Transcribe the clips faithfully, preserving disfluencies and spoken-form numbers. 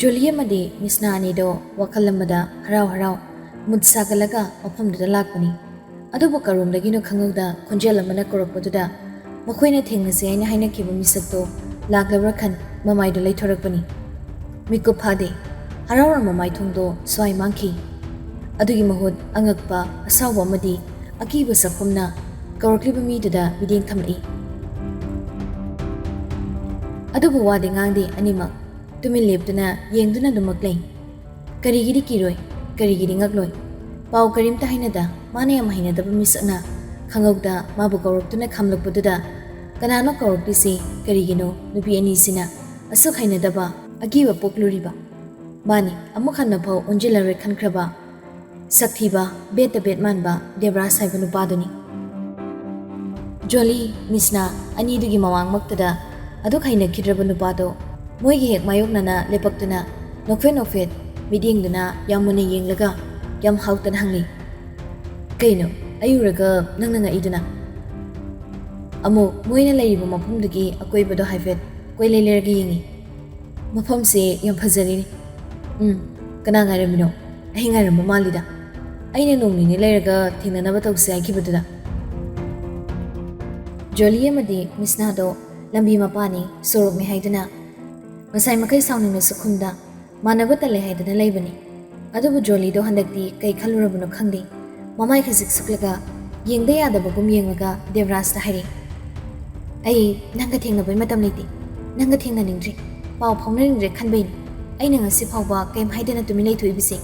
ꯖꯣꯂꯤ ꯑꯃꯗꯤ ꯃꯤꯁꯅꯥ ꯑꯅꯤꯗꯣ ꯋꯥꯈꯜ ꯑꯃꯗ ꯍꯔꯥꯎ ꯍꯔꯥꯎ ꯃꯨꯠ ꯁꯥꯒꯠꯂꯒ ꯃꯐꯝꯗꯨꯗ ꯂꯥꯛꯄꯅꯤ꯫ ꯑꯗꯨꯕꯨ ꯀꯔꯣꯝꯗꯒꯤꯅꯣ ꯈꯪꯍꯧꯗ ꯈꯣꯟꯖꯦꯜ ꯑꯃꯅ ꯀꯧꯔꯛꯄꯗꯨꯗ ꯃꯈꯣꯏꯅ ꯊꯦꯡꯅꯁꯦ ꯍꯥꯏꯅ ꯍꯥꯏꯅꯈꯤꯕ ꯃꯤꯁꯛꯇꯣ ꯂꯥꯛꯂꯕ꯭ꯔꯥ ꯈꯟ ꯃꯃꯥꯏꯗꯣ ꯂꯩꯊꯣꯔꯛꯄꯅꯤ꯫ ꯃꯤꯀꯨꯞ ꯐꯥꯗꯦ, ꯍꯔꯥꯎꯔꯝꯕ ꯃꯥꯏꯊꯣꯡꯗꯣ ꯁ꯭ꯋꯥꯏ ꯃꯥꯡꯈꯤ꯫ ꯑꯗꯨꯒꯤ ꯃꯍꯨꯠ ꯑꯉꯛꯄ, ꯑꯁꯥꯎꯕ ꯑꯃꯗꯤ ꯑꯀꯤꯕ ꯁꯛꯐꯝꯅ ꯀꯧꯔꯛꯂꯤꯕ ꯃꯤꯗꯨꯗ ꯃꯤꯠꯌꯦꯡ ꯊꯝꯂꯛꯏ꯫ ꯑꯗꯨꯕꯨ ꯋꯥꯗꯤ ꯉꯥꯡꯗꯦ ꯑꯅꯤꯃꯛ꯫ ꯇꯨꯃꯤꯟ ꯂꯦꯞꯇꯨꯅ ꯌꯦꯡꯗꯨꯅ ꯑꯗꯨꯃꯛ ꯂꯩ꯫ ꯀꯔꯤꯒꯤꯗꯤ ꯀꯤꯔꯣꯏ, ꯀꯔꯤꯒꯤꯗꯤ ꯉꯛꯂꯣꯏ? ꯄꯥꯎ ꯀꯔꯤꯝꯇ ꯍꯥꯏꯅꯗ ꯃꯥꯅ ꯌꯥꯝ ꯍꯩꯅꯗꯕ ꯃꯤꯁꯛꯅ ꯈꯪꯍꯧꯗ ꯃꯥꯕꯨ ꯀꯧꯔꯛꯇꯨꯅ ꯈꯥꯝꯂꯛꯄꯗꯨꯗ ꯀꯅꯥꯅꯣ ꯀꯧꯔꯛꯂꯤꯁꯤ? ꯀꯔꯤꯒꯤꯅꯣ ꯅꯨꯄꯤ ꯑꯅꯤꯁꯤꯅ ꯑꯁꯨꯛ ꯍꯩꯅꯗꯕ, ꯑꯀꯤꯕ ꯄꯣꯛꯂꯨꯔꯤꯕ? ꯃꯥꯅꯤ, ꯑꯃꯨꯛ ꯍꯟꯅ ꯐꯥꯎ ꯑꯣꯟꯁꯤꯜꯂꯔꯣꯏ ꯈꯟꯈ꯭ꯔꯕ ꯁꯛꯊꯤꯕ, ꯕꯦꯠꯇ ꯕꯦꯠ ꯃꯥꯟꯕ ꯗꯦꯕ꯭ꯔꯥꯖ ꯍꯥꯏꯕ ꯅꯨꯄꯥꯗꯨꯅꯤ꯫ ꯖꯣꯂꯤ, ꯃꯤꯁꯅꯥ ꯑꯅꯤꯗꯨꯒꯤ ꯃꯃꯥꯡꯃꯛꯇꯗ ꯑꯗꯨꯛ ꯍꯩꯅꯈꯤꯗ꯭ꯔꯕ ꯅꯨꯄꯥꯗꯣ ꯃꯣꯏꯒꯤ ꯍꯦꯛ ꯃꯥꯌꯣꯛꯅꯅ ꯂꯦꯞꯄꯛꯇꯨꯅ ꯅꯣꯛꯐꯦꯠ ꯅꯣꯛꯐꯦꯠ ꯃꯤꯠꯌꯦꯡꯗꯨꯅ ꯌꯥꯝ ꯃꯨꯟꯅ ꯌꯦꯡꯂꯒ ꯌꯥꯝ ꯍꯥꯎꯇꯅ ꯍꯪꯂꯤ, "ꯀꯩꯅꯣ, ꯑꯩ ꯎꯔꯒ ꯅꯪꯅ ꯉꯛꯏꯗꯨꯅ?" ꯑꯃꯨꯛ ꯃꯣꯏꯅ ꯂꯩꯔꯤꯕ ꯃꯐꯝꯗꯨꯒꯤ ꯑꯀꯣꯏꯕꯗꯣ ꯍꯥꯏꯐꯦꯠ ꯀꯣꯏꯂꯩ ꯂꯩꯔꯒ ꯌꯦꯡꯉꯤ꯫ "ꯃꯐꯝꯁꯦ ꯌꯥꯝ ꯐꯖꯔꯤꯅꯦ꯫ ꯎꯝ, ꯀꯅꯥ ꯉꯥꯏꯔꯝꯃꯤꯅꯣ? ꯑꯩ ꯉꯥꯏꯔꯝꯕ ꯃꯥꯜꯂꯤꯗ꯫ ꯑꯩꯅ ꯅꯣꯡ ꯅꯤꯅꯤ ꯂꯩꯔꯒ ꯊꯦꯡꯅꯅꯕ ꯇꯧꯁꯦ ꯍꯥꯏꯈꯤꯕꯗꯨꯗ꯫" ꯖꯣꯂꯤ ꯑꯃꯗꯤ ꯃꯤꯁꯅꯥꯗꯣ ꯂꯝꯕꯤ ꯃꯄꯥꯟꯅꯤ, ꯁꯣꯔꯣꯛꯅꯤ ꯍꯥꯏꯗꯨꯅ ꯉꯁꯥꯏ ꯃꯈꯩ ꯁꯥꯎꯅꯤꯡꯂꯁꯨ ꯈꯨꯝꯗ ꯃꯥꯟꯅꯕ ꯇꯜꯂꯦ ꯍꯥꯏꯗꯨꯅ ꯂꯩꯕꯅꯤ꯫ ꯑꯗꯨꯕꯨ ꯖꯣꯂꯤꯗꯣ ꯍꯟꯗꯛꯇꯤ ꯀꯩ ꯈꯜꯂꯨꯔꯕꯅꯣ ꯈꯪꯗꯦ, ꯃꯃꯥꯏ ꯈꯖꯤꯛ ꯁꯨꯛꯂꯒ ꯌꯦꯡꯗ ꯌꯥꯗꯕꯒꯨꯝ ꯌꯦꯡꯂꯒ ꯗꯦꯕ꯭ꯔꯥꯖꯇ ꯍꯥꯏꯔꯛꯏ, "ꯑꯩ ꯅꯪꯒ ꯊꯦꯡꯅꯕꯩ ꯃꯇꯝ ꯂꯩꯇꯦ, ꯅꯪꯒ ꯊꯦꯡꯅꯅꯤꯡꯗ꯭ꯔꯦ, ꯄꯥꯎ ꯐꯥꯎꯅꯅꯤꯡꯗ꯭ꯔꯦ ꯈꯟꯕꯩꯅꯤ ꯑꯩꯅ ꯉꯁꯤ ꯐꯥꯎꯕ ꯀꯩꯝ ꯍꯥꯏꯗꯅ ꯇꯨꯃꯤꯟ ꯂꯩꯊꯣꯛꯏꯕꯁꯦ꯫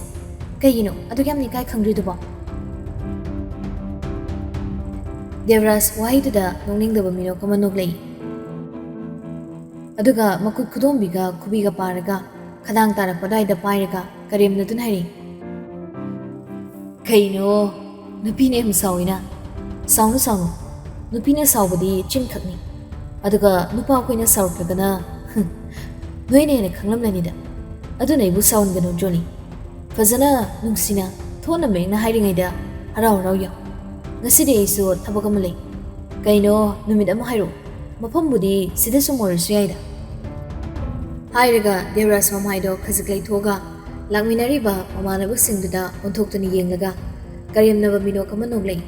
ꯀꯩꯒꯤꯅꯣ ꯑꯗꯨꯛ ꯌꯥꯝꯅ ꯏꯀꯥꯏ ꯈꯪꯗ꯭ꯔꯤꯗꯨꯕꯣ?" ꯗꯦꯕ꯭ꯔꯥꯖ ꯋꯥꯍꯩꯗꯨꯗ ꯅꯣꯛꯅꯤꯡꯗꯕ ꯃꯤꯅꯣꯛ ꯑꯃ ꯅꯣꯛꯂꯛꯏ꯫ ꯑꯗꯨꯒ ꯃꯈꯨꯠ ꯈꯨꯗꯣꯝꯕꯤꯒ ꯈꯨꯕꯤꯒ ꯄꯥꯔꯒ ꯈꯗꯥꯡ ꯇꯥꯔꯛꯄ ꯑꯗꯨꯋꯥꯏꯗ ꯄꯥꯏꯔꯒ ꯀꯔꯦꯝꯅꯗꯨꯅ ꯍꯥꯏꯔꯛꯏ, "ꯀꯩꯅꯣ, ꯅꯨꯄꯤꯅ ꯌꯥꯝ ꯁꯥꯎꯏꯅ꯫ ꯁꯥꯎꯅꯨ, ꯁꯥꯎꯅꯨ꯫ ꯅꯨꯄꯤꯅ ꯁꯥꯎꯕꯗꯤ ꯆꯤꯟ ꯈꯛꯅꯤ꯫ ꯑꯗꯨꯒ ꯅꯨꯄꯥ ꯑꯩꯈꯣꯏꯅ ꯁꯥꯎꯔꯛꯂꯒꯅ, ꯅꯣꯏꯅ ꯍꯦꯟꯅ ꯈꯪꯂꯝꯂꯅꯤꯗ꯫ ꯑꯗꯨꯅ ꯑꯩꯕꯨ ꯁꯥꯎꯍꯟꯒꯅꯨ, ꯖꯣꯂꯤ꯫ ꯐꯖꯅ, ꯅꯨꯡꯁꯤꯅ, ꯊꯣꯠꯅ ꯃꯌꯦꯛꯅ ꯍꯥꯏꯔꯤꯉꯩꯗ ꯍꯔꯥꯎ ꯍꯔꯥꯎ ꯌꯥꯎ꯫ ꯉꯁꯤꯗꯤ ꯑꯩꯁꯨ ꯊꯕꯛ ꯑꯃ ꯂꯩ꯫ ꯀꯩꯅꯣ, ꯅꯨꯃꯤꯠ ꯑꯃ ꯍꯥꯏꯔꯛꯑꯣ꯫ ꯃꯐꯝꯕꯨꯗꯤ ꯁꯤꯗ ꯁꯨꯝ ꯑꯣꯏꯔꯁꯨ ꯌꯥꯏꯗ꯫" ꯍꯥꯏꯔꯒ ꯗꯦꯕꯔꯥꯖ ꯃꯃꯥꯏꯗꯣ ꯈꯖꯤꯛ ꯂꯩꯊꯣꯛꯑꯒ ꯂꯥꯛꯃꯤꯟꯅꯔꯤꯕ ꯃꯃꯥꯟꯅꯕꯁꯤꯡꯗꯨꯗ ꯑꯣꯟꯊꯣꯛꯇꯨꯅ ꯌꯦꯡꯂꯒ ꯀꯔꯦꯝꯅꯕ ꯃꯤꯅꯣꯛ ꯑꯃ ꯅꯣꯛꯂꯛꯏ꯫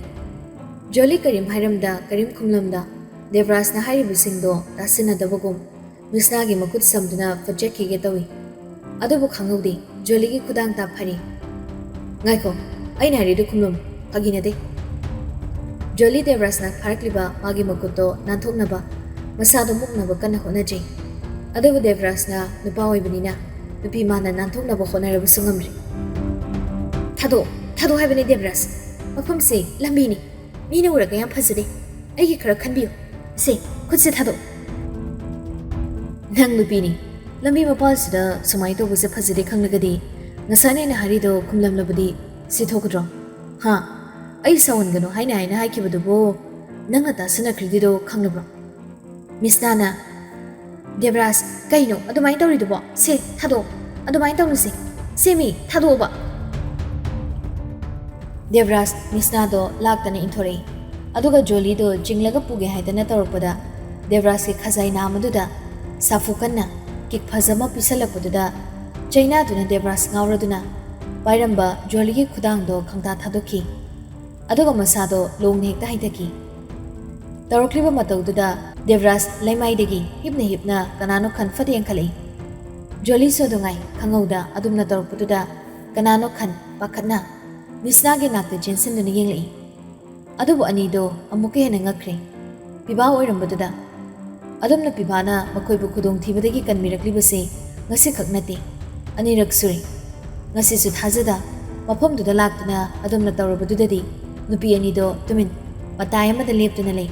ꯖꯣꯂꯤ ꯀꯔꯤꯝ ꯍꯥꯏꯔꯝꯗ ꯀꯔꯤꯝ ꯈꯨꯝꯂꯝꯗ ꯗꯦꯕꯔꯥꯖꯅ ꯍꯥꯏꯔꯤꯕꯁꯤꯡꯗꯣ ꯇꯥꯁꯤꯟꯅꯗꯕꯒꯨꯝ ꯃꯤꯁꯅꯥꯒꯤ ꯃꯈꯨꯠ ꯁꯝꯗꯨꯅ ꯐꯠꯆꯠꯈꯤꯒꯦ ꯇꯧꯏ꯫ ꯑꯗꯨꯕꯨ ꯈꯪꯍꯧꯗꯦ, ꯖꯣꯂꯤꯒꯤ ꯈꯨꯗꯥꯡ ꯇꯥ ꯐꯔꯤ꯫ "ꯉꯥꯏꯈꯣ, ꯑꯩꯅ ꯍꯥꯏꯔꯤꯗꯨ ꯈꯨꯝꯂꯝꯃꯨ, ꯐꯥꯒꯤ ꯅꯠꯇꯦ꯫" ꯖꯣꯂꯤ ꯗꯦꯕꯔꯥꯖꯅ ꯐꯥꯔꯛꯂꯤꯕ ꯃꯥꯒꯤ ꯃꯈꯨꯠꯇꯣ ꯅꯥꯟꯊꯣꯛꯅꯕ ꯃꯁꯥꯗꯣ ꯃꯨꯛꯅꯕ ꯀꯟꯅ ꯍꯣꯠꯅꯖꯩ꯫ ꯑꯗꯨꯕꯨ ꯗꯦꯕꯔꯥꯖꯅ ꯅꯨꯄꯥ ꯑꯣꯏꯕꯅꯤꯅ ꯅꯨꯄꯤ ꯃꯥꯅ ꯅꯥꯟꯊꯣꯛꯅꯕ ꯍꯣꯠꯅꯔꯕꯁꯨ ꯉꯝꯗ꯭ꯔꯦ꯫ "ꯊꯥꯗꯣꯛ, ꯊꯥꯗꯣꯛ ꯍꯥꯏꯕꯅꯤ ꯗꯦꯕꯔꯥꯖ꯫ ꯃꯐꯝꯁꯦ ꯂꯝꯕꯤꯅꯤ꯫ ꯃꯤꯅ ꯎꯔꯒ ꯌꯥꯝ ꯐꯖꯗꯦ꯫ ꯑꯩꯒꯤ ꯈꯔ ꯈꯟꯕꯤꯌꯨ꯫ ꯁꯦ, ꯈꯨꯠꯁꯦ ꯊꯥꯗꯣꯛ꯫" "ꯅꯪ ꯅꯨꯄꯤꯅꯤ꯫ ꯂꯝꯕꯤ ꯃꯄꯥꯜꯁꯤꯗ ꯁꯨꯃꯥꯏꯅ ꯇꯧꯕꯁꯦ ꯐꯖꯗꯦ ꯈꯪꯂꯒꯗꯤ ꯉꯁꯥꯏꯅ ꯑꯩꯅ ꯍꯥꯏꯔꯤꯗꯣ ꯈꯨꯝꯂꯝꯂꯕꯗꯤ ꯁꯤ ꯊꯣꯛꯀꯗ꯭ꯔꯣ? ꯍꯥ? ꯑꯩ ꯁꯥꯎꯍꯟꯒꯅꯨ ꯍꯥꯏꯅ ꯍꯥꯏꯅ ꯍꯥꯏꯈꯤꯕꯗꯨꯕꯨ ꯅꯪꯅ ꯇꯥꯁꯤꯟꯅꯈ꯭ꯔꯤꯗꯤꯗꯣ ꯈꯪꯂꯕ꯭ꯔꯣ?" ꯃꯤꯁꯅꯥꯅ, "ꯗꯦꯕꯔꯥꯖ, ꯀꯩꯅꯣ ꯑꯗꯨꯃꯥꯏꯅ ꯇꯧꯔꯤꯗꯨꯕꯣ? ꯁꯦ, ꯊꯥꯗꯣꯛꯑꯣ꯫ ꯑꯗꯨꯃꯥꯏꯅ ꯇꯧꯅꯨꯁꯦ꯫ ꯁꯦ ꯃꯤ, ꯊꯥꯗꯣꯛꯑꯣꯕ꯫" ꯗꯦꯕꯔꯥꯖ ꯃꯤꯁꯅꯥꯗꯣ ꯂꯥꯛꯇꯅ ꯏꯟꯊꯣꯔꯛꯏ꯫ ꯑꯗꯨꯒ ꯖꯣꯂꯤꯗꯣ ꯆꯤꯡꯂꯒ ꯄꯨꯒꯦ ꯍꯥꯏꯗꯅ ꯇꯧꯔꯛꯄꯗ ꯗꯦꯕꯔꯥꯖꯀꯤ ꯈꯖꯥꯏ ꯅꯥꯝꯃꯗꯨꯗ ꯁꯥꯐꯨ ꯀꯟꯅ ꯀꯤꯛ ꯐꯖ ꯑꯃ ꯄꯤꯁꯜꯂꯛꯄꯗꯨꯗ ꯆꯩꯅꯥꯗꯨꯅ ꯗꯦꯕꯔꯥꯖ ꯉꯥꯎꯔꯗꯨꯅ ꯄꯥꯏꯔꯝꯕ ꯖꯣꯂꯤꯒꯤ ꯈꯨꯗꯥꯡꯗꯣ ꯈꯪꯇꯥ ꯊꯥꯗꯣꯛꯈꯤ꯫ ꯑꯗꯨꯒ ꯃꯁꯥꯗꯣ ꯂꯣꯡꯅ ꯍꯦꯛꯇ ꯍꯥꯏꯊꯈꯤ꯫ ꯇꯧꯔꯛꯂꯤꯕ ꯃꯇꯧꯗꯨꯗ ꯗꯦꯕꯔꯥꯖ ꯂꯩꯃꯥꯏꯗꯒꯤ ꯍꯤꯞꯅ ꯍꯤꯞꯅ ꯀꯅꯥꯅꯣ ꯈꯟ ꯐꯠ ꯌꯦꯡꯈꯠꯂꯛꯏ꯫ ꯖꯣꯂꯤꯁꯨ ꯑꯗꯨꯉꯥꯏ ꯈꯪꯍꯧꯗ ꯑꯗꯨꯝꯅ ꯇꯧꯔꯛꯄꯗꯨꯗ ꯀꯅꯥꯅꯣ ꯈꯟ ꯄꯥꯈꯠꯅ ꯃꯤꯁꯅꯥꯒꯤ ꯅꯥꯛꯇ ꯆꯦꯟꯁꯤꯟꯗꯨꯅ ꯌꯦꯡꯂꯛꯏ꯫ ꯑꯗꯨꯕꯨ ꯑꯅꯤꯗꯣ ꯑꯃꯨꯛꯀ ꯍꯦꯟꯅ ꯉꯛꯈ꯭ꯔꯦ꯫ ꯄꯤꯕꯥ ꯑꯣꯏꯔꯝꯕꯗꯨꯗ ꯑꯗꯨꯝꯅ ꯄꯤꯕꯥꯅ ꯃꯈꯣꯏꯕꯨ ꯈꯨꯗꯣꯡꯊꯤꯕꯗꯒꯤ ꯀꯟꯕꯤꯔꯛꯂꯤꯕꯁꯤ ꯉꯁꯤꯈꯛ ꯅꯠꯇꯦ, ꯑꯅꯤꯔꯛ ꯁꯨꯔꯦ꯫ ꯉꯁꯤꯁꯨ ꯊꯥꯖꯗ ꯃꯐꯝꯗꯨꯗ ꯂꯥꯛꯇꯨꯅ ꯑꯗꯨꯝꯅ ꯇꯧꯔꯕꯗꯨꯗꯗꯤ ꯅꯨꯄꯤ ꯑꯅꯤꯗꯣ ꯇꯨꯃꯤꯟ ꯃꯇꯥꯏ ꯑꯃꯗ ꯂꯦꯞꯇꯨꯅ ꯂꯩ꯫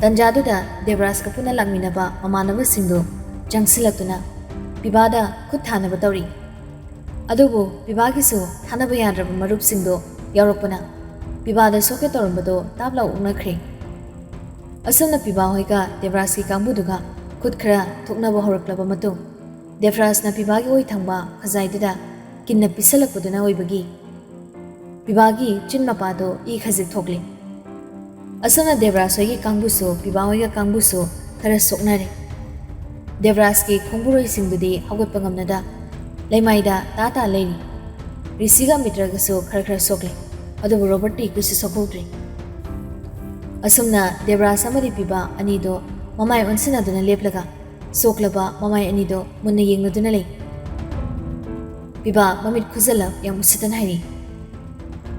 ꯇꯟꯖꯥꯗꯨꯗ ꯗꯦꯕꯔꯥꯖꯀ ꯄꯨꯟꯅ ꯂꯥꯛꯃꯤꯟꯅꯕ ꯃꯃꯥꯟꯅꯕꯁꯤꯡꯗꯨ ꯆꯪꯁꯤꯜꯂꯛꯇꯨꯅ ꯄꯤꯕꯥꯗ ꯈꯨꯠ ꯊꯥꯅꯕ ꯇꯧꯔꯤ꯫ ꯑꯗꯨꯕꯨ ꯄꯤꯕꯥꯒꯤꯁꯨ ꯊꯥꯅꯕ ꯌꯥꯗ꯭ꯔꯕ ꯃꯔꯨꯞꯁꯤꯡꯗꯣ ꯌꯥꯎꯔꯛꯄꯅ ꯄꯤꯕꯥꯗ ꯁꯣꯛꯀꯦ ꯇꯧꯔꯝꯕꯗꯣ ꯇꯥꯞ ꯂꯥꯎ ꯑꯣꯛꯅꯈ꯭ꯔꯦ꯫ ꯑꯁꯨꯝꯅ ꯄꯤꯕꯥ ꯍꯣꯏꯒ ꯗꯦꯕꯔꯥꯖꯀꯤ ꯀꯥꯡꯕꯨꯗꯨꯒ ꯈꯨꯠ ꯈꯔ ꯊꯣꯛꯅꯕ ꯍꯧꯔꯛꯂꯕ ꯃꯇꯨꯡ ꯗꯦꯕꯔꯥꯖꯅ ꯄꯤꯕꯥꯒꯤ ꯑꯣꯏ ꯊꯪꯕ ꯈꯖꯥꯏꯗꯨꯗ ꯀꯤꯟꯅ ꯄꯤꯁꯜꯂꯛꯄꯗꯨꯅ ꯑꯣꯏꯕꯒꯤ ꯄꯤꯕꯥꯒꯤ ꯆꯤꯟ ꯃꯄꯥꯗꯣ ꯏ ꯈꯖꯤꯛ ꯊꯣꯛꯂꯦ꯫ ꯑꯁꯨꯝꯅ ꯗꯦꯕꯔꯥꯖ ꯍꯣꯏꯒꯤ ꯀꯥꯡꯕꯨꯁꯨ ꯄꯤꯕꯥ ꯍꯣꯏꯒ ꯀꯥꯡꯕꯨꯁꯨ ꯈꯔ ꯁꯣꯛꯅꯔꯦ꯫ ꯗꯦꯕꯔꯥꯖꯀꯤ ꯈꯣꯡꯕꯨꯔꯣꯏꯁꯤꯡꯗꯨꯗꯤ ꯍꯧꯒꯠꯄ ꯉꯝꯅꯗ ꯂꯩꯃꯥꯏꯗ ꯇꯥ ꯇꯥ ꯂꯩꯔꯤ꯫ ꯔꯤꯁꯤꯒ ꯑꯃꯤꯇ꯭ꯔꯒꯁꯨ ꯈꯔ ꯈꯔ ꯁꯣꯛꯂꯤ, ꯑꯗꯨꯕꯨ ꯔꯣꯕꯔꯠꯇꯤ ꯀꯩꯁꯨ ꯁꯣꯛꯍꯧꯗ꯭ꯔꯤ꯫ ꯑꯁꯨꯝꯅ ꯗꯦꯕꯔꯥꯖ ꯑꯃꯗꯤ ꯄꯤꯕꯥ ꯑꯅꯤꯗꯣ ꯃꯃꯥꯏ ꯑꯣꯟꯁꯤꯟꯅꯗꯨꯅ ꯂꯦꯞꯂꯒ ꯁꯣꯛꯂꯕ ꯃꯃꯥꯏ ꯑꯅꯤꯗꯣ ꯃꯨꯟꯅ ꯌꯦꯡꯅꯗꯨꯅ ꯂꯩ꯫ ꯄꯤꯕꯥ ꯃꯃꯤꯠ ꯈꯨꯖꯜꯂ ꯌꯥꯝ ꯎꯁꯤꯠꯇꯅ ꯍꯥꯏꯔꯤ,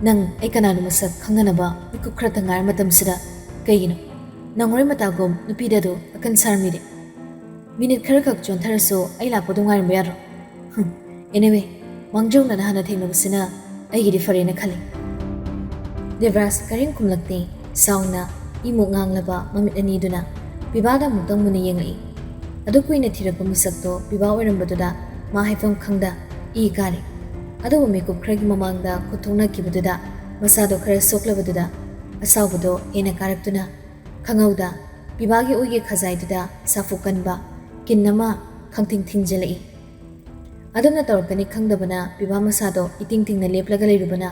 "ꯅꯪ ꯑꯩ ꯀꯅꯥꯅꯣ ꯃꯁꯛ ꯈꯪꯅꯅꯕ ꯃꯤꯀꯨꯞ ꯈꯔꯇ ꯉꯥꯏꯔ ꯃꯇꯝꯁꯤꯗ ꯀꯩꯒꯤꯅꯣ? ꯅꯪ ꯍꯣꯔꯦꯟ ꯃꯇꯥꯒꯨꯝ ꯅꯨꯄꯤꯗ ꯑꯗꯨ ꯑꯀꯟ ꯁꯥꯔꯝꯃꯤꯗꯤ꯫ ꯃꯤꯅꯤꯠ ꯈꯔꯈꯛ ꯆꯣꯟꯊꯔꯁꯨ ꯑꯩ ꯂꯥꯛꯄꯗꯨ ꯉꯥꯏꯔꯝꯕ ꯌꯥꯗ꯭ꯔꯣ? ꯍꯨꯝ, anyway, ꯃꯥꯡꯖꯧꯅꯅ ꯍꯥꯟꯅ ꯊꯦꯡꯅꯕꯁꯤꯅ ꯑꯩꯒꯤꯗꯤ ꯐꯔꯦꯅ ꯈꯜꯂꯤ꯫" ꯗꯦꯕꯔꯥꯖ ꯀꯔꯤꯝ ꯈꯨꯝꯂꯛꯇꯦ꯫ ꯁꯥꯎꯅ ꯏꯃꯨꯛ ꯉꯥꯡꯂꯕ ꯃꯃꯤꯠ ꯑꯅꯤꯗꯨꯅ ꯄꯤꯕꯥꯗ ꯑꯃꯨꯛꯇꯪ ꯃꯨꯟꯅ ꯌꯦꯡꯂꯛꯏ꯫ ꯑꯗꯨ ꯀꯨꯏꯅ ꯊꯤꯔꯛꯄ ꯃꯤꯁꯛꯇꯣ ꯄꯤꯕꯥ ꯑꯣꯏꯔꯝꯕꯗꯨꯗ ꯃꯥ ꯍꯥꯏꯐꯝ ꯈꯪꯗ ꯏ ꯀꯥꯔꯦ꯫ ꯑꯗꯨꯕꯨ ꯃꯤꯀꯨꯞ ꯈꯔꯒꯤ ꯃꯃꯥꯡꯗ ꯈꯨꯠ ꯊꯣꯛꯅꯈꯤꯕꯗꯨꯗ ꯃꯁꯥꯗꯣ ꯈꯔ ꯁꯣꯛꯂꯕꯗꯨꯗ ꯑꯁꯥꯎꯕꯗꯣ ꯍꯦꯟꯅ ꯀꯥꯔꯛꯇꯨꯅ ꯈꯪꯍꯧꯗ ꯄꯤꯕꯥꯒꯤ ꯑꯣꯏꯒꯤ ꯈꯖꯥꯏꯗꯨꯗ ꯁꯥꯐꯨ ꯀꯟꯕ ꯀꯤꯟ ꯑꯃ ꯈꯪꯊꯤꯡ ꯊꯤꯡꯖꯤꯜꯂꯛꯏ꯫ ꯑꯗꯨꯝꯅ ꯇꯧꯔꯛꯀꯅꯤ ꯈꯪꯗꯕꯅ ꯄꯤꯕꯥ ꯃꯁꯥꯗꯣ ꯏꯇꯤꯡ ꯇꯤꯡꯅ ꯂꯦꯞꯂꯒ ꯂꯩꯔꯨꯕꯅ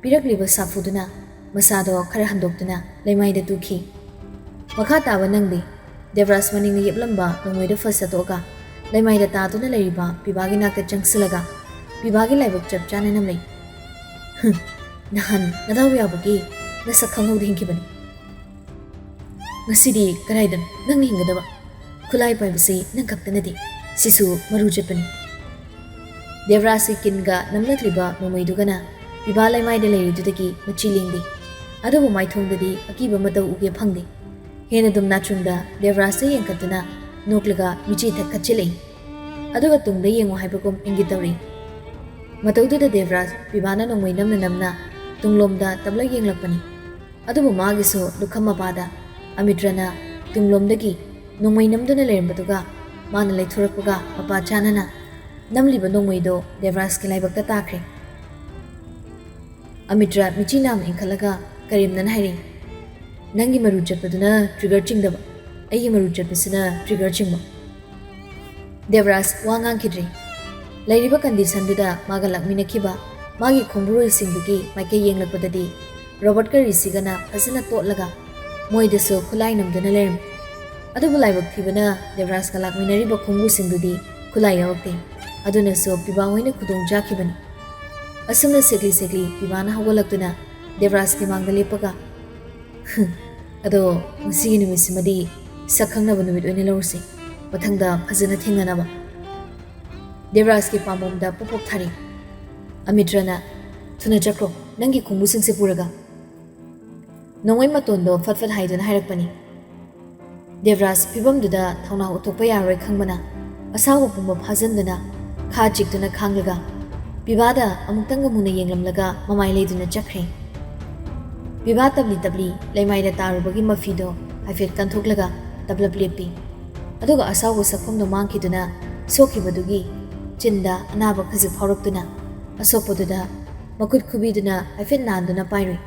ꯄꯤꯔꯛꯂꯤꯕ ꯁꯥꯐꯨꯗꯨꯅ ꯃꯁꯥꯗꯣ ꯈꯔ ꯍꯟꯗꯣꯛꯇꯨꯅ ꯂꯩꯃꯥꯏꯗ ꯇꯨꯈꯤ꯫ ꯃꯈꯥ ꯇꯥꯕ ꯅꯪꯗꯤ꯫ ꯗꯦꯕꯔꯥꯖ ꯃꯅꯤꯡꯗ ꯌꯦꯞꯂꯝꯕ ꯅꯣꯡꯃꯩꯗꯣ ꯐꯠ ꯁꯠꯇꯣꯛꯑꯒ ꯂꯩꯃꯥꯏꯗ ꯇꯥꯗꯨꯅ ꯂꯩꯔꯤꯕ ꯄꯤꯕꯥꯒꯤ ꯅꯥꯛꯇ ꯆꯪꯁꯤꯜꯂꯒ ꯄꯤꯕꯥꯒꯤ ꯂꯥꯏꯕꯛ ꯆꯞ ꯆꯥꯅ ꯅꯝꯂꯛꯏ꯫ "ꯍꯨꯝ, ꯅꯍꯥꯟ ꯅꯗꯥꯎ ꯌꯥꯕꯒꯤ ꯅꯁꯛ ꯈꯪꯍꯧꯗ ꯍꯤꯡꯈꯤꯕꯅꯤ꯫ ꯉꯁꯤꯗꯤ ꯀꯗꯥꯏꯗꯅꯣ ꯅꯪꯅ ꯍꯤꯡꯒꯗꯕ? ꯈꯨꯠꯂꯥꯏ ꯄꯥꯏꯕꯁꯤ ꯅꯪ ꯈꯛꯇ ꯅꯠꯇꯦ, ꯁꯤꯁꯨ ꯃꯔꯨ ꯆꯠꯄꯅꯤ꯫" ꯗꯦꯕꯔꯥꯖꯀꯤ ꯀꯤꯟꯒ ꯅꯝꯂꯛꯂꯤꯕ ꯅꯣꯡꯃꯩꯗꯨꯒꯅ ꯄꯤꯕꯥ ꯂꯩꯃꯥꯏꯗ ꯂꯩꯔꯤꯗꯨꯗꯒꯤ ꯃꯆꯤ ꯂꯦꯡꯗꯦ꯫ ꯑꯗꯨꯕꯨ ꯃꯥꯏꯊꯣꯡꯗꯗꯤ ꯑꯀꯤꯕ ꯃꯇꯧ ꯎꯒꯦ ꯐꯪꯗꯦ꯫ ꯍꯦꯟꯅ ꯑꯗꯨꯝ ꯅꯥꯆꯨꯡꯗ ꯗꯦꯕꯔꯥꯖꯇ ꯌꯦꯡꯈꯠꯇꯨꯅ ꯅꯣꯛꯂꯒ ꯃꯤꯆꯤ ꯊꯛ ꯈꯠꯆꯤꯜꯂꯛꯏ꯫ ꯑꯗꯨꯒ ꯇꯨꯡꯗ ꯌꯦꯡꯉꯨ ꯍꯥꯏꯕꯒꯨꯝ ꯏꯪꯒꯤꯠ ꯇꯧꯔꯛꯏ꯫ ꯃꯇꯧꯗꯨꯗ ꯗꯦꯕꯔꯥꯖ ꯄꯤꯕꯥꯅ ꯅꯣꯡꯃꯩ ꯅꯝꯅ ꯅꯝꯅ ꯇꯨꯡꯂꯣꯝꯗ ꯇꯞꯂꯛ ꯌꯦꯡꯂꯛꯄꯅꯤ꯫ ꯑꯗꯨꯕꯨ ꯃꯥꯒꯤꯁꯨ ꯂꯨꯈꯝ ꯃꯄꯥꯗ ꯑꯃꯤꯇ꯭ꯔꯅ ꯇꯨꯡꯂꯣꯝꯗꯒꯤ ꯅꯣꯡꯃꯩ ꯅꯝꯗꯨꯅ ꯂꯩꯔꯝꯕꯗꯨꯒ ꯃꯥꯅ ꯂꯩꯊꯣꯔꯛꯄꯒ ꯃꯄꯥ ꯆꯥꯅꯅ ꯅꯝꯂꯤꯕ ꯅꯣꯡꯃꯩꯗꯣ ꯗꯦꯕꯔꯥꯖꯀꯤ ꯂꯥꯏꯕꯛꯇ ꯇꯥꯈ꯭ꯔꯦ꯫ ꯑꯃꯤꯇ꯭ꯔ ꯃꯤꯆꯤ ꯅꯥꯝ ꯏꯟꯈꯠꯂꯒ ꯀꯔꯦꯝꯅꯅ ꯍꯥꯏꯔꯛꯏ, "ꯅꯪꯒꯤ ꯃꯔꯨ ꯆꯠꯄꯗꯨꯅ ꯇ꯭ꯔꯤꯒꯔ ꯆꯤꯡꯗꯕ, ꯑꯩꯒꯤ ꯃꯔꯨ ꯆꯠꯄꯁꯤꯅ ꯇ꯭ꯔꯤꯒꯔ ꯆꯤꯡꯕ꯫" ꯗꯦꯕꯔꯥꯖ ꯋꯥ ꯉꯥꯡꯈꯤꯗ꯭ꯔꯦ꯫ ꯂꯩꯔꯤꯕ ꯀꯟꯗꯤꯁꯟꯗꯨꯗ ꯃꯥꯒ ꯂꯥꯛꯃꯤꯟꯅꯈꯤꯕ ꯃꯥꯒꯤ ꯈꯣꯡꯕꯨꯔꯣꯏꯁꯤꯡꯗꯨꯒꯤ ꯃꯥꯏꯀꯩ ꯌꯦꯡꯂꯛꯄꯗꯗꯤ ꯔꯣꯕꯔꯠꯀ ꯔꯤꯁꯤꯒꯅ ꯐꯖꯅ ꯇꯣꯠꯂꯒ ꯃꯣꯏꯗꯁꯨ ꯈꯨꯠꯂꯥꯏ ꯅꯝꯗꯨꯅ ꯂꯩꯔꯝꯃꯤ꯫ ꯑꯗꯨꯕꯨ ꯂꯥꯏꯕꯛ ꯊꯤꯕꯅ ꯗꯦꯕꯔꯥꯖꯀ ꯂꯥꯛꯃꯤꯟꯅꯔꯤꯕ ꯈꯣꯡꯕꯨꯁꯤꯡꯗꯨꯗꯤ ꯈꯨꯠꯂꯥꯏ ꯌꯥꯎꯔꯛꯇꯦ꯫ ꯑꯗꯨꯅꯁꯨ ꯄꯤꯕꯥ ꯍꯣꯏꯅ ꯈꯨꯗꯣꯡ ꯆꯥꯈꯤꯕꯅꯤ꯫ ꯑꯁꯨꯝꯅ ꯁꯦꯛꯂꯤ ꯁꯦꯛꯂꯤ ꯄꯤꯕꯥꯅ ꯍꯧꯒꯠꯂꯛꯇꯨꯅ ꯗꯦꯕꯔꯥꯖꯀꯤ ꯃꯥꯡꯗ ꯂꯦꯞꯄꯒ, "ꯑꯗꯣ ꯉꯁꯤꯒꯤ ꯅꯨꯃꯤꯠꯁꯤꯃꯗꯤ ꯁꯛ ꯈꯪꯅꯕ ꯅꯨꯃꯤꯠ ꯑꯣꯏꯅ ꯂꯧꯔꯁꯤ, ꯃꯊꯪꯗ ꯐꯖꯅ ꯊꯦꯡꯅꯅꯕ꯫" ꯗꯦꯕꯔꯥꯖꯀꯤ ꯄꯥꯝꯕꯣꯝꯗ ꯄꯣꯞ ꯄꯣꯞ ꯊꯥꯔꯤ꯫ ꯑꯃꯤꯇ꯭ꯔꯅ, "ꯊꯨꯅ ꯆꯠꯈ꯭ꯔꯣ, ꯅꯪꯒꯤ ꯈꯣꯡꯕꯨꯁꯤꯡꯁꯦ ꯄꯨꯔꯒ꯫" ꯅꯣꯡꯃꯩ ꯃꯇꯣꯟꯗꯣ ꯐꯠ ꯐꯠ ꯍꯥꯏꯗꯨꯅ ꯍꯥꯏꯔꯛꯄꯅꯤ꯫ ꯗꯦꯕꯔꯥꯖ ꯐꯤꯕꯝꯗꯨꯗ ꯊꯧꯅꯥ ꯎꯠꯊꯣꯛꯄ ꯌꯥꯔꯣꯏ ꯈꯪꯕꯅ ꯑꯁꯥꯎꯕ ꯄꯨꯝꯕ ꯐꯥꯖꯤꯟꯗꯨꯅ ꯈꯥ ꯆꯤꯛꯇꯨꯅ ꯈꯥꯡꯂꯒ ꯄꯤꯕꯥꯗ ꯑꯃꯨꯛꯇꯪꯒ ꯃꯨꯟꯅ ꯌꯦꯡꯂꯝꯂꯒ ꯃꯃꯥꯏ ꯂꯩꯗꯨꯅ ꯆꯠꯈ꯭ꯔꯦ꯫ ꯄꯤꯕꯥ ꯇꯞꯂꯤ ꯇꯞꯂꯤ ꯂꯩꯃꯥꯏꯗ ꯇꯥꯔꯨꯕꯒꯤ ꯃꯐꯤꯗꯣ ꯍꯥꯏꯐꯦꯠ ꯀꯟꯊꯣꯛꯂꯒ ꯇꯞꯂꯞ ꯂꯦꯞꯄꯤ꯫ ꯑꯗꯨꯒ ꯑꯁꯥꯎꯕ ꯁꯛꯐꯝꯗꯣ ꯃꯥꯡꯈꯤꯗꯨꯅ ꯁꯣꯛꯈꯤꯕꯗꯨꯒꯤ ꯆꯤꯟꯗ ꯑꯅꯥꯕ ꯈꯖꯤꯛ ꯐꯥꯎꯔꯛꯇꯨꯅ ꯑꯁꯣꯛꯄꯗꯨꯗ ꯃꯈꯨꯠ ꯈꯨꯕꯤꯗꯨꯅ ꯍꯥꯏꯐꯦꯠ ꯅꯥꯟꯗꯨꯅ ꯄꯥꯏꯔꯨꯏ꯫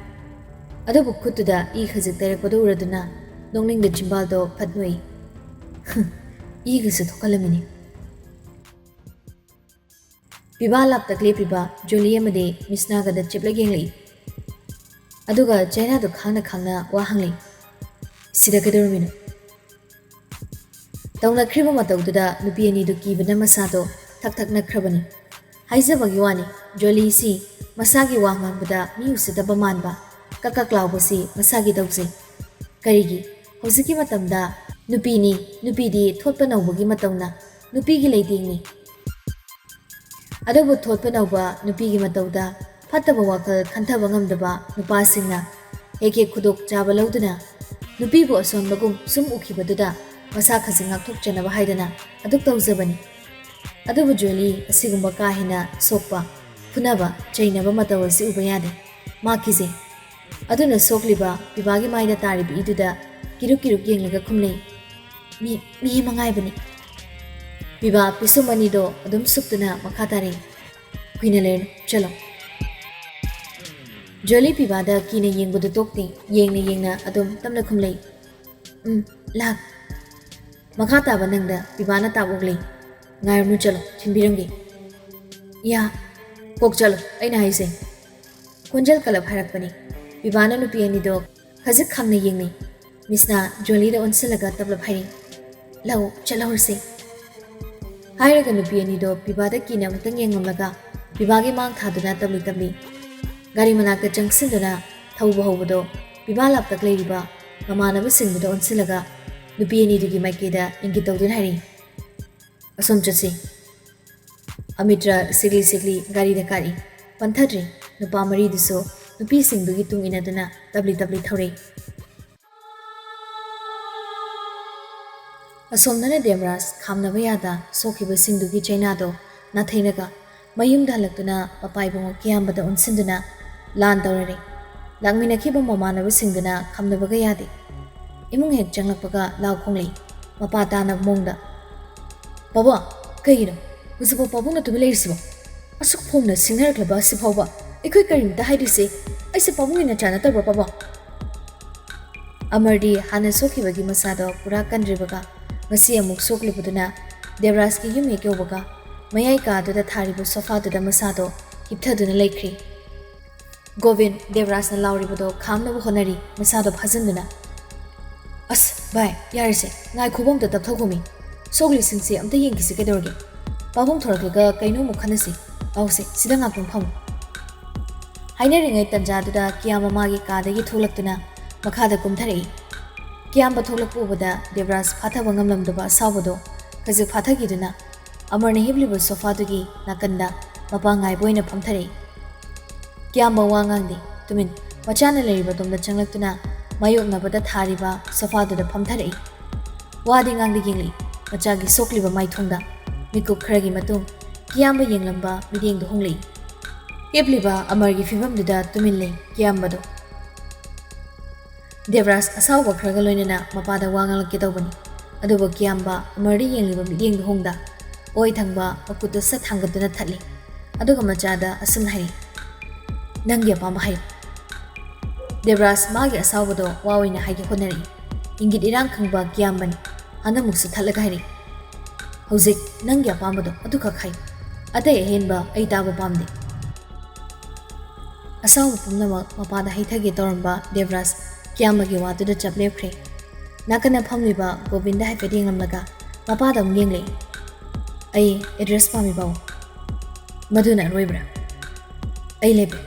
ꯑꯗꯨꯕꯨ ꯈꯨꯠꯇꯨꯗ ꯏ ꯈꯖꯤꯛ ꯇꯩꯔꯛꯄꯗꯨ ꯎꯔꯗꯨꯅ ꯅꯣꯛꯅꯤꯡꯗ ꯆꯤꯝꯕꯥꯜꯗꯣ ꯐꯠ ꯅꯣꯛꯏ꯫ "ꯏꯒꯁꯨ ꯊꯣꯛꯍꯜꯂꯝꯃꯤꯅꯤ꯫" ꯄꯤꯕꯥ ꯂꯥꯞꯇꯛ ꯂꯦꯞꯄꯤꯕ ꯖꯣꯂꯤ ꯑꯃꯗꯤ ꯃꯤꯁꯅꯥꯒꯗ ꯆꯦꯞꯂꯛ ꯌꯦꯡꯂꯛꯏ꯫ ꯑꯗꯨꯒ ꯆꯥꯏꯅꯥꯗꯣ ꯈꯥꯡꯅ ꯈꯥꯡꯅ ꯋꯥ ꯍꯪꯂꯛꯏ, "ꯁꯤꯗ ꯀꯩꯗꯧꯔꯝꯃꯤꯅꯣ?" ꯇꯧꯅꯈ꯭ꯔꯤꯕ ꯃꯇꯧꯗꯨꯗ ꯅꯨꯄꯤ ꯑꯅꯤꯗꯨ ꯀꯤꯕꯅ ꯃꯁꯥꯗꯣ ꯊꯛ ꯊꯛ ꯅꯛꯈ꯭ꯔꯕꯅꯤ꯫ ꯍꯥꯏꯖꯕꯒꯤ ꯋꯥꯅꯤ, ꯖꯣꯂꯤꯁꯤ ꯃꯁꯥꯒꯤ ꯋꯥ ꯉꯥꯡꯕꯗ ꯃꯤ ꯎꯁꯤꯠꯇꯕ ꯃꯥꯟꯕ, ꯀꯛ ꯀꯛ ꯂꯥꯎꯕꯁꯤ ꯃꯁꯥꯒꯤ ꯇꯧꯖꯩ꯫ ꯀꯔꯤꯒꯤ? ꯍꯧꯖꯤꯛꯀꯤ ꯃꯇꯝꯗ ꯅꯨꯄꯤꯅꯤ, ꯅꯨꯄꯤꯗꯤ ꯊꯣꯠꯄ ꯅꯧꯕꯒꯤ ꯃꯇꯧꯅ ꯅꯨꯄꯤꯒꯤ ꯂꯩꯇꯦꯡꯅꯤ꯫ ꯑꯗꯨꯕꯨ ꯊꯣꯠꯄ ꯅꯧꯕ ꯅꯨꯄꯤꯒꯤ ꯃꯇꯧꯗ ꯐꯠꯇꯕ ꯋꯥꯈꯜ ꯈꯟꯊꯕ ꯉꯝꯗꯕ ꯅꯨꯄꯥꯁꯤꯡꯅ ꯍꯦꯛ ꯍꯦꯛ ꯈꯨꯗꯣꯡꯆꯥꯕ ꯂꯧꯗꯨꯅ ꯅꯨꯄꯤꯕꯨ ꯑꯁꯣꯟꯕꯒꯨꯝ ꯁꯨꯝ ꯎꯈꯤꯕꯗꯨꯗ ꯃꯁꯥ ꯈꯖꯤꯛ ꯉꯥꯛꯊꯣꯛꯆꯅꯕ ꯍꯥꯏꯗꯅ ꯑꯗꯨꯛ ꯇꯧꯖꯕꯅꯤ꯫ ꯑꯗꯨꯕꯨ ꯖꯣꯂꯤ ꯑꯁꯤꯒꯨꯝꯕ ꯀꯥ ꯍꯦꯟꯅ ꯁꯣꯛꯄ, ꯐꯨꯅꯕ, ꯆꯩꯅꯕ ꯃꯇꯧ ꯑꯁꯤ ꯎꯕ ꯌꯥꯗꯦ꯫ ꯃꯥ ꯀꯤꯖꯩ꯫ ꯑꯗꯨꯅ ꯁꯣꯛꯂꯤꯕ ꯄꯤꯕꯥꯒꯤ ꯃꯥꯏꯗ ꯇꯥꯔꯤꯕ ꯏꯗꯨꯗ ꯀꯤꯔꯨꯛ ꯀꯤꯔꯨꯛ ꯌꯦꯡꯂꯒ ꯈꯨꯝꯂꯩ, "ꯃꯤ, ꯃꯤ ꯑꯃ ꯉꯥꯏꯕꯅꯤ꯫" ꯄꯤꯕꯥ ꯄꯤꯁꯨꯝ ꯑꯅꯤꯗꯣ ꯑꯗꯨꯝ ꯁꯨꯞꯇꯨꯅ ꯃꯈꯥ ꯇꯥꯔꯛꯏ, "ꯀꯨꯏꯅ ꯂꯩꯔꯅꯨ, ꯆꯠꯂꯣ꯫" ꯖꯣꯂꯤ ꯄꯤꯕꯥꯗ ꯀꯤꯅ ꯌꯦꯡꯕꯗꯨ ꯇꯣꯛꯇꯦ, ꯌꯦꯡꯅ ꯌꯦꯡꯅ ꯑꯗꯨꯝ ꯇꯞꯅ ꯈꯨꯝꯂꯩ, "ꯎꯝ, ꯂꯥꯛ꯫" ꯃꯈꯥ ꯇꯥꯕ ꯅꯪꯗ ꯄꯤꯕꯥꯅ ꯇꯥꯛ ꯑꯣꯛꯂꯩ, "ꯉꯥꯏꯔꯝꯃꯨ, ꯆꯠꯂꯣ, ꯊꯤꯟꯕꯤꯔꯝꯒꯦ꯫" "ꯌꯥ, ꯀꯣꯛ ꯆꯠꯂꯣ, ꯑꯩꯅ ꯍꯥꯏꯁꯦ꯫" ꯈꯣꯟꯖꯦꯜ ꯀꯜꯂꯞ ꯍꯥꯏꯔꯛꯄꯅꯤ꯫ ꯄꯤꯕꯥꯅ ꯅꯨꯄꯤ ꯑꯅꯤꯗꯣ ꯈꯖꯤꯛ ꯈꯪꯅ ꯌꯦꯡꯅꯩ꯫ ꯃꯤꯁꯅ ꯖꯣꯂꯤꯗ ꯑꯣꯟꯁꯤꯜꯂꯒ ꯇꯞꯂꯞ ꯍꯥꯏꯔꯤ, "ꯂꯧ ꯆꯠꯍꯧꯔꯁꯤ"꯫ ꯍꯥꯏꯔꯒ ꯅꯨꯄꯤ ꯑꯅꯤꯗꯣ ꯄꯤꯕꯥꯗ ꯀꯤꯅ ꯑꯃꯨꯛꯇꯪ ꯌꯦꯡꯉꯝꯂꯒ ꯄꯤꯕꯥꯒꯤ ꯃꯥꯡ ꯊꯥꯗꯨꯅ ꯇꯞꯂꯤ ꯇꯞꯂꯤ ꯒꯥꯔꯤ ꯃꯅꯥꯛꯇ ꯆꯪꯁꯤꯟꯗꯨꯅ ꯊꯧꯕ ꯍꯧꯕꯗꯣ ꯄꯤꯕꯥ ꯂꯥꯞꯇꯛ ꯂꯩꯔꯤꯕ ꯃꯃꯥꯟꯅꯕꯁꯤꯡꯗꯨꯗ ꯑꯣꯟꯁꯤꯜꯂꯒ ꯅꯨꯄꯤ ꯑꯅꯤꯗꯨꯒꯤ ꯃꯥꯏꯀꯩꯗ ꯏꯪꯒꯤꯠ ꯇꯧꯗꯨꯅ ꯍꯥꯏꯔꯤ, "ꯑꯁꯣꯝ ꯆꯠꯁꯤ"꯫ ꯑꯃꯤꯇ꯭ꯔ ꯁꯤꯛꯂꯤ ꯁꯤꯛꯂꯤ ꯒꯥꯔꯤꯗ ꯀꯥꯔꯤ꯫ ꯄꯟꯊꯗ꯭ꯔꯤ꯫ ꯅꯨꯄꯥ ꯃꯔꯤꯗꯨꯁꯨ ꯅꯨꯄꯤꯁꯤꯡꯗꯨꯒꯤ ꯇꯨꯡ ꯏꯟꯅꯗꯨꯅ ꯇꯞꯂꯤ ꯇꯞꯂꯤ ꯊꯧꯔꯛꯏ꯫ ꯑꯁꯣꯝꯗꯅ ꯗꯦꯕꯔꯥꯖ ꯈꯥꯝꯅꯕ ꯌꯥꯗ ꯁꯣꯛꯈꯤꯕꯁꯤꯡꯗꯨꯒꯤ ꯆꯩꯅꯥꯗꯣ ꯅꯥꯊꯩꯔꯒ ꯃꯌꯨꯝꯗ ꯍꯜꯂꯛꯇꯨꯅ ꯃꯄꯥ ꯏꯕꯨꯡꯉꯣ ꯀꯤꯌꯥꯝꯕꯗ ꯑꯣꯟꯁꯤꯟꯗꯨꯅ ꯂꯥꯟ ꯇꯧꯔꯔꯦ꯫ ꯂꯥꯛꯃꯤꯟꯅꯈꯤꯕ ꯃꯃꯥꯟꯅꯕꯁꯤꯡꯗꯨꯅ ꯈꯥꯝꯅꯕꯒ ꯌꯥꯗꯦ꯫ ꯏꯃꯨꯡ ꯍꯦꯛ ꯆꯪꯂꯛꯄꯒ ꯂꯥꯎ ꯈꯣꯡꯂꯛꯏ꯫ ꯃꯄꯥ ꯇꯥꯅꯕ ꯃꯑꯣꯡꯗ, "ꯄꯥꯕꯨꯡ, ꯀꯩꯒꯤꯅꯣ ꯍꯧꯖꯤꯛꯐꯥꯎ ꯄꯥꯕꯨꯡꯅ ꯇꯨꯃꯤꯟ ꯂꯩꯔꯤꯁꯤꯕꯣ? ꯑꯁꯨꯛ ꯐꯣꯡꯅ ꯁꯤꯡꯅꯔꯛꯂꯕ ꯑꯁꯤꯐꯥꯎꯕ ꯑꯩꯈꯣꯏ ꯀꯔꯤꯝꯇ ꯍꯥꯏꯗ꯭ꯔꯤꯁꯤ ꯑꯩꯁꯦ ꯄꯥꯕꯨꯡꯒꯤ ꯅꯆꯥ ꯅꯠꯇꯕ꯭ꯔꯣ, ꯄꯥꯕꯨꯡ?" ꯑꯃꯔꯗꯤ ꯍꯥꯟꯅ ꯁꯣꯛꯈꯤꯕꯒꯤ ꯃꯁꯥꯗꯣ ꯄꯨꯔꯥ ꯀꯟꯗ꯭ꯔꯤꯕꯒ ꯉꯁꯤ ꯑꯃꯨꯛ ꯁꯣꯛꯂꯨꯕꯗꯨꯅ ꯗꯦꯕꯔꯥꯖꯀꯤ ꯌꯨꯝ ꯍꯦꯛ ꯌꯧꯕꯒ ꯃꯌꯥꯏ ꯀꯥꯗꯨꯗ ꯊꯥꯔꯤꯕ ꯁꯣꯐꯥꯗꯨꯗ ꯃꯁꯥꯗꯣ ꯍꯤꯞꯊꯗꯨꯅ ꯂꯩꯈ꯭ꯔꯤ꯫ ꯒꯣꯕꯤꯟ ꯗꯦꯕꯔꯥꯖꯅ ꯂꯥꯎꯔꯤꯕꯗꯣ ꯈꯥꯝꯅꯕ ꯍꯣꯠꯅꯔꯤ, ꯃꯁꯥꯗꯣ ꯐꯥꯖꯤꯟꯗꯨꯅ꯫ "ꯑꯁ ꯚꯥꯏ, ꯌꯥꯔꯦꯁꯦ, ꯉꯥꯏꯈꯣꯕ, ꯑꯝꯇ ꯇꯞꯊꯧꯈꯣꯃꯤ꯫ ꯁꯣꯛꯂꯤꯁꯤꯡꯁꯦ ꯑꯝꯇ ꯌꯦꯡꯈꯤꯁꯤ ꯀꯩꯗꯧꯔꯒꯦ? ꯄꯥꯕꯨꯡ ꯊꯣꯔꯛꯂꯒ ꯀꯩꯅꯣ ꯑꯃꯨꯛ ꯈꯟꯅꯁꯤ꯫ ꯂꯥꯎꯁꯦ, ꯁꯤꯗ ꯉꯥꯛꯇꯪ ꯐꯝꯃꯨ"꯫ ꯍꯥꯏꯅꯔꯤꯉꯩ ꯇꯟꯖꯥꯗꯨꯗ ꯀꯤꯌꯥꯝꯕ ꯃꯥꯒꯤ ꯀꯥꯗꯒꯤ ꯊꯣꯛꯂꯛꯇꯨꯅ ꯃꯈꯥꯗ ꯀꯨꯝꯊꯔꯛꯏ꯫ ꯀꯤꯌꯥꯝꯕ ꯊꯣꯛꯂꯛꯄ ꯎꯕꯗ ꯗꯦꯕꯔꯥꯖ ꯐꯥꯊꯕ ꯉꯝꯂꯝꯗꯕ ꯑꯁꯥꯎꯕꯗꯣ ꯈꯖꯤꯛ ꯐꯥꯊꯈꯤꯗꯨꯅ ꯑꯃꯔꯅ ꯍꯤꯞꯂꯤꯕ ꯁꯣꯐꯥꯗꯨꯒꯤ ꯅꯥꯀꯟꯗ ꯃꯄꯥ ꯉꯥꯏꯕ ꯑꯣꯏꯅ ꯐꯝꯊꯔꯛꯏ꯫ ꯀꯤꯌꯥꯝꯕ ꯋꯥ ꯉꯥꯡꯗꯦ, ꯇꯨꯃꯤꯟ ꯃꯆꯥꯅ ꯂꯩꯔꯤꯕ ꯑꯗꯣꯝꯗ ꯆꯪꯂꯛꯇꯨꯅ ꯃꯥꯌꯣꯛꯅꯕꯗ ꯊꯥꯔꯤꯕ ꯁꯣꯐꯥꯗꯨꯗ ꯐꯝꯊꯔꯛꯏ꯫ ꯋꯥꯗꯤ ꯉꯥꯡꯗ ꯌꯦꯡꯂꯛꯏ, ꯃꯆꯥꯒꯤ ꯁꯣꯛꯂꯤꯕ ꯃꯥꯏꯊꯣꯡꯗ꯫ ꯃꯤꯀꯨꯞ ꯈꯔꯒꯤ ꯃꯇꯨꯡ ꯀꯤꯌꯥꯝꯕ ꯌꯦꯡꯂꯝꯕ ꯃꯤꯠꯌꯦꯡꯗꯨ ꯍꯣꯡꯂꯛꯏ꯫ ꯍꯤꯞꯂꯤꯕ ꯑꯃꯔꯒꯤ ꯐꯤꯕꯝꯗꯨꯗ ꯇꯨꯃꯤꯟ ꯂꯩ ꯀꯤꯌꯥꯝꯕꯗꯣ꯫ ꯗꯦꯕꯔꯥꯖ ꯑꯁꯥꯎꯕ ꯈꯔꯒ ꯂꯣꯏꯅꯅ ꯃꯄꯥꯗ ꯋꯥ ꯉꯥꯡꯂꯛꯀꯦ ꯇꯧꯕꯅꯤ, ꯑꯗꯨꯕꯨ ꯀꯤꯌꯥꯝꯕ ꯑꯃꯔꯗ ꯌꯦꯡꯂꯤꯕ ꯃꯤꯠꯌꯦꯡꯗꯨ ꯍꯣꯡꯗ ꯑꯣꯏ ꯊꯪꯕ ꯃꯈꯨꯠꯇꯨ ꯁꯠ ꯊꯥꯡꯒꯠꯇꯨꯅ ꯊꯠꯂꯤ꯫ ꯑꯗꯨꯒ ꯃꯆꯥꯗ ꯑꯁꯨꯝ ꯍꯥꯏꯔꯤ, "ꯅꯪꯒꯤ ꯑꯄꯥꯝꯕ ꯍꯥꯏꯌꯨ"꯫ ꯗꯦꯕꯔꯥꯖ ꯃꯥꯒꯤ ꯑꯁꯥꯎꯕꯗꯣ ꯋꯥ ꯑꯣꯏꯅ ꯍꯥꯏꯒꯦ ꯍꯣꯠꯅꯔꯛꯏ꯫ ꯏꯪꯒꯤꯠ ꯏꯔꯥꯡ ꯈꯪꯕ ꯀꯤꯌꯥꯝꯕꯅꯤ꯫ ꯍꯟꯗꯛꯃꯨꯛꯁꯨ ꯊꯠꯂꯒ ꯍꯥꯏꯔꯛꯏ, "ꯍꯧꯖꯤꯛ ꯅꯪꯒꯤ ꯑꯄꯥꯝꯕꯗꯣ ꯑꯗꯨꯈꯛ ꯍꯥꯏꯌꯨ꯫ ꯑꯇꯩ ꯑꯍꯦꯟꯕ ꯑꯩ ꯇꯥꯕ ꯄꯥꯝꯗꯦ"꯫ ꯑꯁꯥꯎꯕ ꯄꯨꯝꯅꯃꯛ ꯃꯄꯥꯗ ꯍꯩꯊꯒꯦ ꯇꯧꯔꯝꯕ ꯗꯦꯕꯔꯥꯖ ꯀꯤꯌꯥꯝꯕꯒꯤ ꯋꯥꯗꯨꯗ ꯆꯞ ꯂꯦꯞꯈ꯭ꯔꯦ꯫ ꯅꯥꯀꯟꯗ ꯐꯝꯂꯤꯕ ꯒꯣꯕꯤꯟꯗ ꯍꯥꯏꯐꯦꯠ ꯌꯦꯡꯂꯝꯂꯒ ꯃꯄꯥꯗ ꯑꯃꯨꯛ ꯌꯦꯡꯂꯛꯏ꯫ "ꯑꯩ ꯑꯦꯗ꯭ꯔꯦꯁ ꯄꯥꯝꯃꯤ ꯄꯥꯎ꯫ ꯃꯗꯨꯅ ꯑꯔꯣꯏꯕ꯭ꯔꯥ?" "ꯑꯩ ꯂꯩꯕ꯭ꯔꯥ?"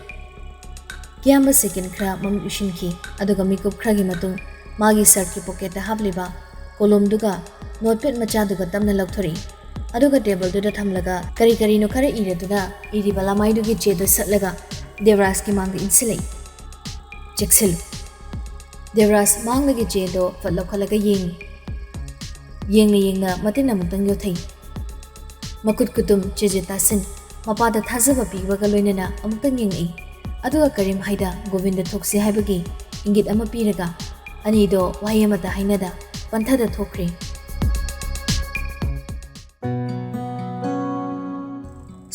ꯀꯤꯌꯥꯝꯕ ꯁꯦꯀꯦꯟ ꯈꯔ ꯃꯃꯤꯠ ꯎꯏꯁꯤꯟꯈꯤ, ꯑꯗꯨꯒ ꯃꯤꯀꯨꯞ ꯈꯔꯒꯤ ꯃꯇꯨꯡ ꯃꯥꯒꯤ ꯁꯔꯠꯀꯤ ꯄꯣꯀꯦꯠꯇ ꯍꯥꯞꯂꯤꯕ ꯀꯣꯂꯣꯝꯗꯨꯒ ꯅꯣꯠꯄꯦꯠ ꯃꯆꯥꯗꯨꯒ ꯇꯞꯅ ꯂꯧꯊꯣꯔꯛꯏ꯫ ꯑꯗꯨꯒ ꯇꯦꯕꯜꯗꯨꯗ ꯊꯝꯂꯒ ꯀꯔꯤ ꯀꯔꯤꯅꯣ ꯈꯔ ꯏꯔꯗꯨꯅ ꯏꯔꯤꯕ ꯂꯃꯥꯏꯗꯨꯒꯤ ꯆꯦꯗꯨ ꯁꯠꯂꯒ ꯗꯦꯕꯔꯥꯖꯀꯤ ꯃꯥꯡꯗ ꯏꯟꯁꯤꯜꯂꯛꯏ꯫ "ꯆꯦꯛꯁꯤꯜꯂꯨ꯫" ꯗꯦꯕꯔꯥꯖ ꯃꯥꯡꯗꯒꯤ ꯆꯦꯗꯣ ꯐꯠ ꯂꯧꯈꯠꯂꯒ ꯌꯦꯡꯉꯤ꯫ ꯌꯦꯡꯅ ꯌꯦꯡꯅ ꯃꯇꯤꯟ ꯑꯃꯨꯛꯇꯪ ꯌꯣꯠꯊꯩ꯫ ꯃꯈꯨꯠ ꯈꯨꯇꯨꯝ ꯆꯦꯖꯦꯠ ꯇꯥꯁꯤꯟ, ꯃꯄꯥꯗ ꯊꯥꯖꯕ ꯄꯤꯕꯒ ꯂꯣꯏꯅꯅ ꯑꯃꯨꯛꯇꯪ ꯌꯦꯡꯉꯛꯏ꯫ ꯑꯗꯨꯒ ꯀꯔꯤꯝ ꯍꯥꯏꯗ ꯒꯣꯕꯤꯟꯗ ꯊꯣꯛꯁꯤ ꯍꯥꯏꯕꯒꯤ ꯏꯪꯒꯤꯠ ꯑꯃ ꯄꯤꯔꯒ ꯑꯅꯤꯗꯣ ꯋꯥꯍꯩ ꯑꯃꯇ ꯍꯥꯏꯅꯗ ꯄꯟꯊꯗ ꯊꯣꯛꯈ꯭ꯔꯦ꯫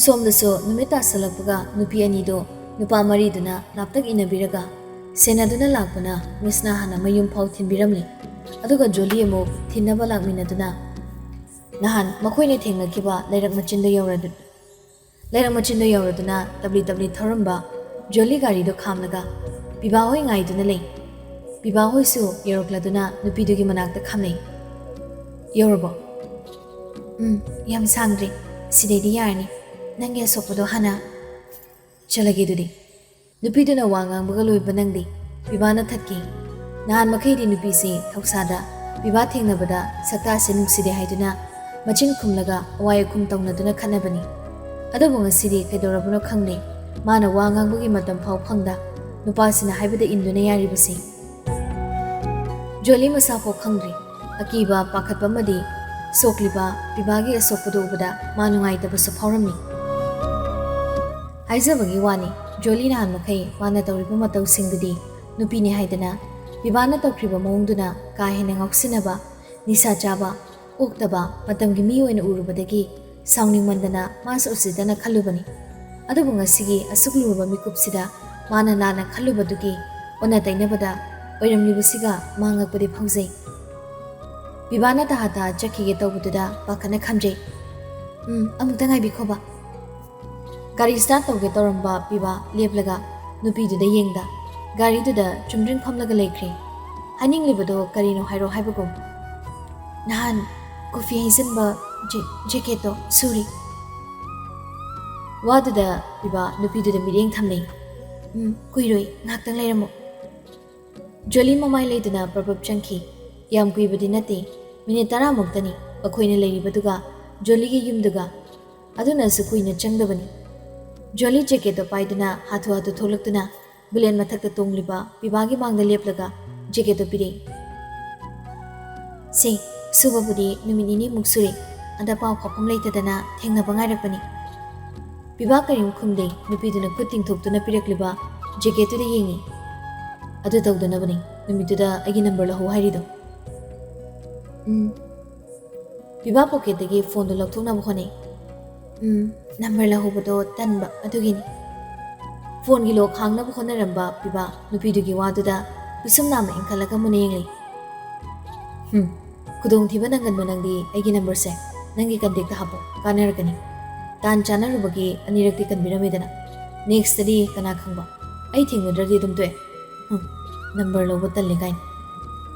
ꯁꯣꯝꯗꯁꯨ ꯅꯨꯃꯤꯠ ꯇꯥꯁꯜꯂꯛꯄꯒ ꯅꯨꯄꯤ ꯑꯅꯤꯗꯣ ꯅꯨꯄꯥ ꯃꯔꯤꯗꯨꯅ ꯂꯥꯞꯇꯛ ꯏꯟꯅꯕꯤꯔꯒ ꯁꯦꯟꯅꯗꯨꯅ ꯂꯥꯛꯄꯅ ꯃꯤꯁꯅꯥ ꯍꯥꯟꯅ ꯃꯌꯨꯝ ꯐꯥꯎ ꯊꯤꯟꯕꯤꯔꯝꯂꯦ꯫ ꯑꯗꯨꯒ ꯖꯣꯂꯤ ꯑꯃꯨꯛ ꯊꯤꯟꯅꯕ ꯂꯥꯛꯃꯤꯟꯅꯗꯨꯅ ꯅꯍꯥꯟ ꯃꯈꯣꯏꯅ ꯊꯦꯡꯅꯈꯤꯕ ꯂꯩꯔꯛ ꯃꯆꯤꯟꯗ ꯌꯧꯔꯗꯨ-, ꯂꯩꯔꯛ ꯃꯆꯤꯟꯗ ꯌꯧꯔꯗꯨꯅ ꯇꯞꯂꯤ ꯇꯞꯂꯤ ꯊꯧꯔꯝꯕ ꯖꯣꯂꯤ ꯒꯥꯔꯤꯗꯣ ꯈꯥꯝꯂꯒ ꯄꯤꯕꯥ ꯍꯣꯏ ꯉꯥꯏꯗꯨꯅ ꯂꯩ꯫ ꯄꯤꯕꯥ ꯍꯣꯏꯁꯨ ꯌꯧꯔꯛꯂꯗꯨꯅ ꯅꯨꯄꯤꯗꯨꯒꯤ ꯃꯅꯥꯛꯇ ꯈꯥꯝꯅꯩ꯫ "ꯌꯧꯔꯕꯣ?" "ꯎꯝ, ꯌꯥꯝ ꯁꯥꯡꯗ꯭ꯔꯦ꯫ ꯁꯤꯗꯩꯗꯤ ꯌꯥꯔꯅꯤ꯫ ꯅꯪꯒꯤ ꯑꯁꯣꯛꯄꯗꯣ ꯍꯥꯟꯅ ꯆꯠꯂꯒꯦ ꯑꯗꯨꯗꯤ꯫" ꯅꯨꯄꯤꯗꯨꯅ ꯋꯥ ꯉꯥꯡꯕꯒ ꯂꯣꯏꯕ ꯅꯪꯗꯦ꯫ ꯄꯤꯕꯥꯅ ꯊꯠꯈꯤ꯫ ꯅꯍꯥꯟ ꯃꯈꯩꯗꯤ ꯅꯨꯄꯤꯁꯤ ꯊꯧꯁꯥꯗ ꯄꯤꯕꯥ ꯊꯦꯡꯅꯕꯗ ꯁꯛꯇꯥꯁꯦ ꯅꯨꯡꯁꯤꯗꯦ ꯍꯥꯏꯗꯨꯅ ꯃꯆꯤꯟ ꯈꯨꯝꯂꯒ ꯑꯋꯥꯏ ꯑꯈꯨꯝ ꯇꯧꯅꯗꯨꯅ ꯈꯠꯅꯕꯅꯤ꯫ ꯑꯗꯨꯕꯨ ꯉꯁꯤꯗꯤ ꯀꯩꯗꯧꯔꯕꯅꯣ ꯈꯪꯗꯦ, ꯃꯥꯅ ꯋꯥ ꯉꯥꯡꯕꯒꯤ ꯃꯇꯝ ꯐꯥꯎ ꯐꯪꯗ ꯅꯨꯄꯥꯁꯤꯅ ꯍꯥꯏꯕꯗ ꯏꯟꯗꯨꯅ ꯌꯥꯔꯤꯕꯁꯤ꯫ ꯖꯣꯂꯤ ꯃꯁꯥ ꯐꯥꯎ ꯈꯪꯗ꯭ꯔꯤ꯫ ꯑꯀꯤꯕ, ꯄꯥꯈꯠꯄ ꯑꯃꯗꯤ ꯁꯣꯛꯂꯤꯕ ꯄꯤꯕꯥꯒꯤ ꯑꯁꯣꯛꯄꯗꯨ ꯎꯕꯗ ꯃꯥ ꯅꯨꯡꯉꯥꯏꯇꯕꯁꯨ ꯐꯥꯎꯔꯝꯃꯤ꯫ ꯍꯥꯏꯖꯕꯒꯤ ꯋꯥꯅꯤ, ꯖꯣꯂꯤ ꯅꯍꯥꯟ ꯃꯈꯩ ꯃꯥꯅ ꯇꯧꯔꯤꯕ ꯃꯇꯧꯁꯤꯡꯗꯨꯗꯤ ꯅꯨꯄꯤꯅꯤ ꯍꯥꯏꯗꯅ ꯄꯤꯕꯥꯅ ꯇꯧꯈ꯭ꯔꯤꯕ ꯃꯑꯣꯡꯗꯨꯅ ꯀꯥ ꯍꯦꯟꯅ ꯉꯥꯎꯁꯤꯟꯅꯕ, ꯅꯤꯁꯥ ꯆꯥꯕ, ꯑꯣꯛꯇꯕ ꯃꯇꯝꯒꯤ ꯃꯤ ꯑꯣꯏꯅ ꯎꯔꯨꯕꯗꯒꯤ ꯁꯥꯎꯅꯤꯡꯃꯟꯗꯅ ꯃꯥꯁꯨ ꯎꯁꯤꯠꯇꯅ ꯈꯜꯂꯨꯕꯅꯤ꯫ ꯑꯗꯨꯕꯨ ꯉꯁꯤꯒꯤ ꯑꯁꯨꯛ ꯂꯨꯔꯕ ꯃꯤꯀꯨꯞꯁꯤꯗ ꯃꯥꯅ ꯂꯥꯟꯅ ꯈꯜꯂꯨꯕꯗꯨꯒꯤ ꯑꯣꯟꯅ ꯇꯩꯅꯕꯗ ꯑꯣꯏꯔꯝꯂꯤꯕꯁꯤꯒ ꯃꯥ ꯉꯛꯄꯗꯤ ꯐꯥꯎꯖꯩ꯫ ꯄꯤꯕꯥꯅ ꯇꯍꯥ ꯇꯍꯥ ꯆꯠꯈꯤꯒꯦ ꯇꯧꯕꯗꯨꯗ ꯄꯥꯈꯠꯅ ꯈꯥꯝꯖꯩ꯫ "ꯎꯝ, ꯑꯃꯨꯛꯇ ꯉꯥꯏꯕꯤꯈꯣꯕ꯫" ꯒꯥꯔꯤ ꯁ꯭ꯇꯥꯔꯠ ꯇꯧꯒꯦ ꯇꯧꯔꯝꯕ ꯄꯤꯕꯥ ꯂꯦꯞꯂꯒ ꯅꯨꯄꯤꯗꯨꯗ ꯌꯦꯡꯗ, ꯒꯥꯔꯤꯗꯨꯗ ꯆꯨꯝꯗ꯭ꯔꯤꯡ ꯐꯝꯂꯒ ꯂꯩꯈ꯭ꯔꯦ꯫ ꯍꯥꯏꯅꯤꯡꯂꯤꯕꯗꯣ ꯀꯔꯤꯅꯣ ꯍꯥꯏꯔꯣ ꯍꯥꯏꯕꯒꯨꯝ꯫ "ꯅꯍꯥꯟ ꯀꯣꯐꯤ ꯍꯩꯖꯤꯟꯕ ꯖꯦ-, ꯖꯦꯀꯦꯠꯇꯣ ꯁꯨꯔꯤ꯫ ꯋꯥꯗꯨꯗ ꯄꯤꯕꯥ ꯅꯨꯄꯤꯗꯨꯗ ꯃꯤꯠꯌꯦꯡ ꯊꯝꯅꯩ꯫ "ꯎꯝ, ꯀꯨꯏꯔꯣꯏ, ꯉꯥꯏꯍꯥꯛꯇꯪ ꯂꯩꯔꯝꯃꯣ꯫" ꯖꯣꯂꯤ ꯃꯃꯥꯏ ꯂꯩꯗꯨꯅ ꯄ꯭ꯔꯞ ꯄ꯭ꯔꯞ ꯆꯪꯈꯤ꯫ ꯌꯥꯝ ꯀꯨꯏꯕꯗꯤ ꯅꯠꯇꯦ, ꯃꯤꯅꯤꯠ ꯇꯔꯥꯃꯨꯛꯇꯅꯤ ꯃꯈꯣꯏꯅ ꯂꯩꯔꯤꯕꯗꯨꯒ ꯖꯣꯂꯤꯒꯤ ꯌꯨꯝꯗꯨꯒ꯫ ꯑꯗꯨꯅꯁꯨ ꯀꯨꯏꯅ ꯆꯪꯗꯕꯅꯤ꯫ ꯖꯣꯂꯤ ꯖꯦꯀꯦꯠꯇꯣ ꯄꯥꯏꯗꯨꯅ ꯍꯥꯊꯨ ꯍꯥꯊꯨ ꯊꯣꯛꯂꯛꯇꯨꯅ ꯕꯨꯂꯦꯠ ꯃꯊꯛꯇ ꯇꯣꯡꯂꯤꯕ ꯄꯤꯕꯥꯒꯤ ꯃꯥꯡꯗ ꯂꯦꯞꯂꯒ ꯖꯦꯀꯦꯠꯇꯣ ꯄꯤꯔꯛꯏ꯫ "ꯁꯦ, ꯁꯨꯕꯕꯨꯗꯤ ꯅꯨꯃꯤꯠ ꯅꯤꯅꯤꯃꯨꯛ ꯁꯨꯔꯦ, ꯑꯗ ꯄꯥꯎ ꯐꯥꯎꯐꯝ ꯂꯩꯇꯗꯅ ꯊꯦꯡꯅꯕ ꯉꯥꯏꯔꯛꯄꯅꯤ꯫" ꯄꯤꯕꯥ ꯀꯔꯤꯝ ꯈꯨꯝꯗꯦ꯫ ꯅꯨꯄꯤꯗꯨꯅ ꯈꯨꯠ ꯇꯤꯡꯊꯣꯛꯇꯨꯅ ꯄꯤꯔꯛꯂꯤꯕ ꯖꯦꯀꯦꯠꯇꯨꯗ ꯌꯦꯡꯉꯤ꯫ "ꯑꯗꯨ ꯇꯧꯗꯅꯕꯅꯤ ꯅꯨꯃꯤꯠꯇꯨꯗ ꯑꯩꯒꯤ ꯅꯝꯕꯔ ꯂꯧꯍꯧ ꯍꯥꯏꯔꯤꯗꯣ꯫" "ꯎꯝ꯫" ꯄꯤꯕꯥ ꯄꯣꯀꯦꯠꯇꯒꯤ ꯐꯣꯟꯗꯨ ꯂꯧꯊꯣꯛꯅꯕ ꯍꯣꯠꯅꯩ꯫ "ꯎꯝ, ꯅꯝꯕꯔ ꯂꯧꯍꯧꯕꯗꯣ ꯇꯟꯕ ꯑꯗꯨꯒꯤꯅꯤ꯫" ꯐꯣꯟꯒꯤ ꯂꯣꯛ ꯍꯥꯡꯅꯕ ꯍꯣꯠꯅꯔꯝꯕ ꯄꯤꯕꯥ ꯅꯨꯄꯤꯗꯨꯒꯤ ꯋꯥꯗꯨꯗ ꯄꯤꯁꯨꯝ ꯅꯥꯝꯃ ꯏꯟꯈꯠꯂꯒ ꯃꯨꯟꯅ ꯌꯦꯡꯂꯤ꯫ "ꯍꯨꯝ, ꯈꯨꯗꯣꯡꯊꯤꯕ ꯅꯪꯒꯟꯕ ꯅꯪꯗꯤ ꯑꯩꯒꯤ ꯅꯝꯕꯔꯁꯦ ꯅꯪꯒꯤ ꯀꯟꯇꯦꯛꯇ ꯍꯥꯞꯄꯣ, ꯀꯥꯟꯅꯔꯛꯀꯅꯤ꯫ ꯇꯥꯟ ꯆꯥꯟꯅꯔꯨꯕꯒꯤ ꯑꯅꯤꯔꯛꯇꯤ ꯀꯟꯕꯤꯔꯝꯃꯦꯗꯅ꯫ ꯅꯦꯛꯁꯇꯗꯤ ꯀꯅꯥ ꯈꯪꯕ, ꯑꯩ ꯊꯦꯡꯅꯗ꯭ꯔꯗꯤ ꯑꯗꯨꯝ ꯇꯣꯛꯑꯦ꯫ ꯍꯨꯝ, ꯅꯝꯕꯔ ꯂꯧꯕ ꯇꯜꯂꯦ ꯀꯥꯏꯅ꯫"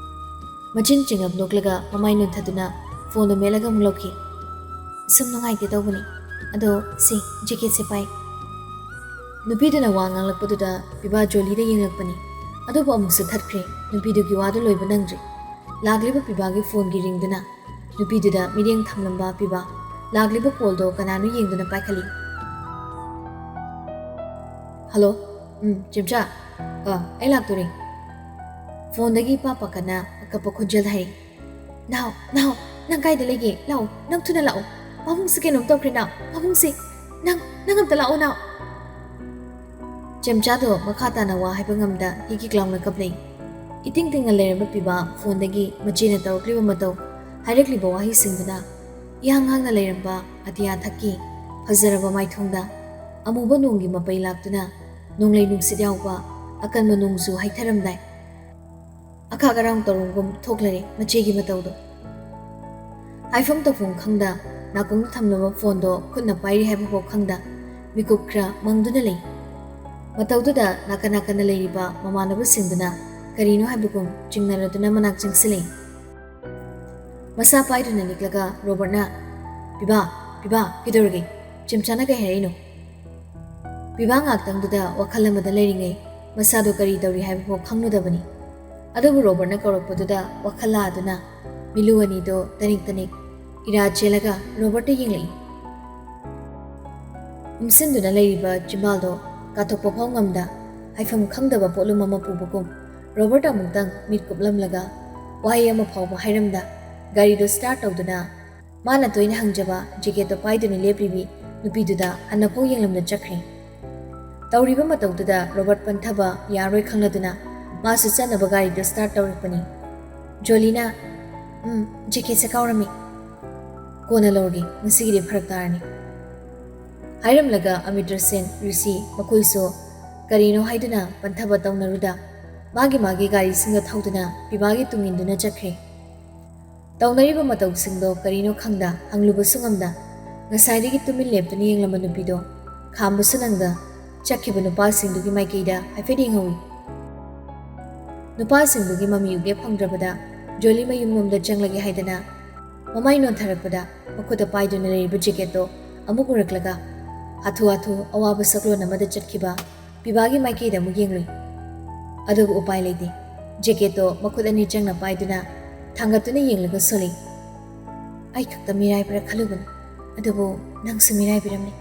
ꯃꯆꯤꯟ ꯆꯤꯡꯉꯞ ꯅꯣꯛꯂꯒ ꯃꯃꯥꯏ ꯅꯣꯟꯊꯗꯨꯅ ꯐꯣꯟꯗꯣ ꯃꯦꯠꯂꯒ ꯑꯃꯨꯛ ꯂꯧꯈꯤ꯫ "ꯁꯨꯝ ꯅꯨꯡꯉꯥꯏꯇꯦ ꯇꯧꯕꯅꯤ꯫ ꯑꯗꯣ ꯁꯤ ꯖꯦꯀꯦꯠꯁꯦ ꯄꯥꯏ꯫" ꯅꯨꯄꯤꯗꯨꯅ ꯋꯥ ꯉꯥꯡꯂꯛꯄꯗꯨꯗ ꯄꯤꯕꯥ ꯖꯣꯂꯤꯗ ꯌꯦꯡꯂꯛꯄꯅꯤ꯫ ꯑꯗꯨꯕꯨ ꯑꯃꯨꯛꯁꯨ ꯊꯠꯈ꯭ꯔꯦ꯫ ꯅꯨꯄꯤꯗꯨꯒꯤ ꯋꯥꯗꯨ ꯂꯣꯏꯕ ꯅꯪꯗ꯭ꯔꯤ꯫ ꯂꯥꯛꯂꯤꯕ ꯄꯤꯕꯥꯒꯤ ꯐꯣꯟꯒꯤ ꯔꯤꯡꯗꯨꯅ ꯅꯨꯄꯤꯗꯨꯗ ꯃꯤꯠꯌꯦꯡ ꯊꯝꯂꯝꯕ ꯄꯤꯕꯥ ꯂꯥꯛꯂꯤꯕ ꯀꯣꯜꯗꯣ ꯀꯅꯥꯅꯣ ꯌꯦꯡꯗꯨꯅ ꯄꯥꯏꯈꯠꯂꯤ꯫ "ꯍꯜꯂꯣ꯫ ꯎꯝ, ꯆꯦꯝꯆꯥ꯫ ꯑ, ꯑꯩ ꯂꯥꯛꯇꯣꯔꯦ꯫" ꯐꯣꯟꯗꯒꯤ ꯏꯄꯥ ꯄꯥꯈꯠꯅ ꯑꯀꯞꯄ ꯈꯣꯟꯖꯦꯜ ꯍꯥꯏꯔꯛꯏ꯫ "ꯅꯥꯎ, ꯅꯥꯎ, ꯅꯪ ꯀꯥꯏꯗ ꯂꯩꯒꯦ? ꯂꯥꯛꯑꯣ, ꯅꯪ ꯊꯨꯅ ꯂꯥꯛꯑꯣ꯫ ꯄꯥꯕꯨꯡꯁꯦ ꯀꯩꯅꯣꯝ ꯇꯧꯈ꯭ꯔꯦ, ꯅꯥꯎ꯫ ꯄꯥꯕꯨꯡꯁꯦ, ꯅꯪ, ꯅꯪ ꯑꯝꯇ ꯂꯥꯛꯑꯣ, ꯅꯥꯎ꯫" ꯆꯦꯝꯆꯥꯗꯣ ꯃꯈꯥ ꯇꯥꯅ ꯋꯥ ꯍꯥꯏꯕ ꯉꯝꯗ ꯍꯤꯒꯤꯛ ꯂꯥꯎꯅ ꯀꯞꯂꯛꯏ꯫ ꯏꯇꯤꯡ ꯇꯤꯡꯅ ꯂꯩꯔꯝꯕ ꯄꯤꯕꯥ ꯐꯣꯟꯗꯒꯤ ꯃꯆꯦꯅ ꯇꯧꯔꯛꯂꯤꯕ ꯃꯇꯧ, ꯍꯥꯏꯔꯛꯂꯤꯕ ꯋꯥꯍꯩꯁꯤꯡꯗꯨꯅ ꯏꯍꯥꯡ ꯍꯥꯡꯅ ꯂꯩꯔꯝꯕ ꯑꯇꯤꯌꯥ ꯊꯛꯀꯤ ꯐꯖꯔꯕ ꯃꯥꯏꯊꯣꯡꯗ ꯑꯃꯨꯕ ꯅꯣꯡꯒꯤ ꯃꯄꯩ ꯂꯥꯛꯇꯨꯅ ꯅꯣꯡꯂꯩ ꯅꯨꯡꯁꯤꯠ ꯌꯥꯎꯕ ꯑꯀꯟꯕ ꯅꯣꯡꯖꯨ ꯍꯩꯊꯔꯝꯗꯥꯏ ꯑꯈꯥꯛ ꯑꯔꯥꯎ ꯇꯧꯔꯝꯒꯨꯝ ꯊꯣꯛꯂꯔꯦ ꯃꯆꯦꯒꯤ ꯃꯇꯧꯗꯣ꯫ ꯍꯥꯏꯐꯝ ꯇꯧꯐꯝ ꯈꯪꯗ, ꯅꯥꯀꯣꯡꯗ ꯊꯝꯂꯕ ꯐꯣꯟꯗꯣ ꯈꯨꯠꯅ ꯄꯥꯏꯔꯤ ꯍꯥꯏꯕꯐꯥꯎ ꯈꯪꯗ, ꯃꯤꯀꯨꯞ ꯈꯔ ꯃꯪꯗꯨꯅ ꯂꯩ꯫ ꯃꯇꯧꯗꯨꯗ ꯅꯥꯀꯟ ꯅꯥꯀꯟꯗ ꯂꯩꯔꯤꯕ ꯃꯃꯥꯟꯅꯕꯁꯤꯡꯗꯨꯅ ꯀꯔꯤꯅꯣ ꯍꯥꯏꯕꯒꯨꯝ ꯆꯤꯡꯅꯔꯗꯨꯅ ꯃꯅꯥꯛ ꯆꯪꯁꯤꯜꯂꯛꯏ꯫ ꯃꯁꯥ ꯄꯥꯏꯗꯨꯅ ꯅꯤꯛꯂꯒ ꯔꯣꯕꯔꯠꯅ, "ꯄꯤꯕꯥ, ꯄꯤꯕꯥ, ꯀꯩꯗꯧꯔꯒꯦ? ꯆꯤꯝꯆꯥꯅ ꯀꯩ ꯍꯥꯏꯔꯛꯏꯅꯣ?" ꯄꯤꯕꯥ ꯉꯥꯛꯇꯪꯗꯨꯗ ꯋꯥꯈꯜ ꯑꯃꯗ ꯂꯩꯔꯤꯉꯩ ꯃꯁꯥꯗꯣ ꯀꯔꯤ ꯇꯧꯔꯤ ꯍꯥꯏꯕꯐꯥꯎ ꯈꯪꯂꯨꯗꯕꯅꯤ꯫ ꯑꯗꯨꯕꯨ ꯔꯣꯕꯔꯠꯅ ꯀꯧꯔꯛꯄꯗꯨꯗ ꯋꯥꯈꯜ ꯂꯥꯛꯑꯗꯨꯅ ꯃꯤꯂꯨ ꯑꯅꯤꯗꯣ ꯇꯅꯤꯛ ꯇꯅꯤꯛ ꯏꯔꯥ ꯆꯦꯜꯂꯒ ꯔꯣꯕꯔꯠꯇ ꯌꯦꯡꯂꯛꯏ꯫ ꯎꯝꯁꯤꯟꯗꯨꯅ ꯂꯩꯔꯤꯕ ꯆꯤꯝꯕꯥꯜꯗꯣ ꯀꯥꯊꯣꯛꯄ ꯐꯥꯎ ꯉꯝꯗ, ꯍꯥꯏꯐꯝ ꯈꯪꯗꯕ ꯄꯣꯠꯂꯨꯝ ꯑꯃ ꯄꯨꯕꯒꯨꯝ ꯔꯣꯕꯔꯠ ꯑꯃꯨꯛꯇꯪ ꯃꯤꯠ ꯀꯨꯞꯂꯝꯂꯒ ꯋꯥꯍꯩ ꯑꯃ ꯐꯥꯎꯕ ꯍꯥꯏꯔꯝꯗ ꯒꯥꯔꯤꯗꯣ ꯁ꯭ꯇꯥꯔꯠ ꯇꯧꯗꯨꯅ ꯃꯥꯅ ꯇꯣꯏꯅ ꯍꯪꯖꯕ ꯖꯦꯀꯦꯠꯇꯣ ꯄꯥꯏꯗꯨꯅ ꯂꯦꯞꯂꯤꯕꯤ ꯅꯨꯄꯤꯗꯨꯗ ꯍꯟꯅꯐꯥꯎ ꯌꯦꯡꯂꯝꯅ ꯆꯠꯈ꯭ꯔꯦ꯫ ꯇꯧꯔꯤꯕ ꯃꯇꯧꯗꯨꯗ ꯔꯣꯕꯔꯠ ꯄꯟꯊꯕ ꯌꯥꯔꯣꯏ ꯈꯪꯂꯗꯨꯅ ꯃꯥꯁꯨ ꯆꯠꯅꯕ ꯒꯥꯔꯤꯗꯨ ꯁ꯭ꯇꯥꯔꯠ ꯇꯧꯔꯛꯄꯅꯤ꯫ ꯖꯣꯂꯤꯅ, "ꯎꯝ, ꯖꯦꯀꯦꯠꯁꯦ ꯀꯥꯎꯔꯝꯃꯤ꯫ ꯀꯣꯟꯅ ꯂꯧꯔꯒꯦ, ꯉꯁꯤꯒꯤꯗꯤ ꯐꯔꯛ ꯇꯥꯔꯅꯤ," ꯍꯥꯏꯔꯝꯂꯒ ꯑꯃꯤꯇ꯭ꯔ ꯁꯦꯟ, ꯔꯤꯁꯤ ꯃꯈꯣꯏꯁꯨ ꯀꯔꯤꯅꯣ ꯍꯥꯏꯗꯨꯅ ꯄꯟꯊꯕ ꯇꯧꯅꯔꯨꯗ ꯃꯥꯒꯤ ꯃꯥꯒꯤ ꯒꯥꯔꯤꯁꯤꯡꯗ ꯊꯧꯗꯨꯅ ꯄꯤꯕꯥꯒꯤ ꯇꯨꯡ ꯏꯟꯗꯨꯅ ꯆꯠꯈ꯭ꯔꯦ꯫ ꯇꯧꯅꯔꯤꯕ ꯃꯇꯧꯁꯤꯡꯗꯣ ꯀꯔꯤꯅꯣ ꯈꯪꯗ, ꯍꯪꯂꯨꯕꯁꯨ ꯉꯝꯗ, ꯉꯁꯥꯏꯗꯒꯤ ꯇꯨꯃꯤꯟ ꯂꯦꯞꯇꯨꯅ ꯌꯦꯡꯂꯝꯕ ꯅꯨꯄꯤꯗꯣ ꯈꯥꯝꯕꯁꯨ ꯅꯪꯗ ꯆꯠꯈꯤꯕ ꯅꯨꯄꯥꯁꯤꯡꯗꯨꯒꯤ ꯃꯥꯏꯀꯩꯗ ꯍꯥꯏꯐꯦꯠ ꯌꯦꯡꯍꯧꯏ꯫ ꯅꯨꯄꯥꯁꯤꯡꯗꯨꯒꯤ ꯃꯃꯤ ꯎꯒꯦ ꯐꯪꯗ꯭ꯔꯕꯗ ꯖꯣꯂꯤ ꯃꯌꯨꯝꯂꯣꯝꯗ ꯆꯪꯂꯒꯦ ꯍꯥꯏꯗꯅ ꯃꯃꯥꯏ ꯅꯣꯟꯊꯔꯛꯄꯗ ꯃꯈꯨꯠꯇ ꯄꯥꯏꯗꯨꯅ ꯂꯩꯔꯤꯕ ꯖꯦꯀꯦꯠꯇꯣ ꯑꯃꯨꯛ ꯎꯔꯛꯂꯒ ꯍꯥꯊꯨ ꯍꯥꯊꯨ ꯑꯋꯥꯕ ꯁꯛꯂꯣꯟ ꯑꯃꯗ ꯆꯠꯈꯤꯕ ꯄꯤꯕꯥꯒꯤ ꯃꯥꯏꯀꯩꯗ ꯑꯃꯨꯛ ꯌꯦꯡꯂꯨꯏ꯫ ꯑꯗꯨꯕꯨ ꯎꯄꯥꯏ ꯂꯩꯇꯦ꯫ ꯖꯦꯀꯦꯠꯇꯣ ꯃꯈꯨꯠ ꯑꯅꯤ ꯆꯪꯅ ꯄꯥꯏꯗꯨꯅ ꯊꯥꯡꯒꯠꯇꯨꯅ ꯌꯦꯡꯂꯒ ꯁꯣꯜꯂꯤ꯫ "ꯑꯩ ꯈꯛꯇ ꯃꯤꯔꯥꯏꯕ꯭ꯔꯥ ꯈꯜꯂꯨꯕꯅꯤ, ꯑꯗꯨꯕꯨ ꯅꯪꯁꯨ ꯃꯤꯔꯥꯏꯕꯤꯔꯝꯃꯤ꯫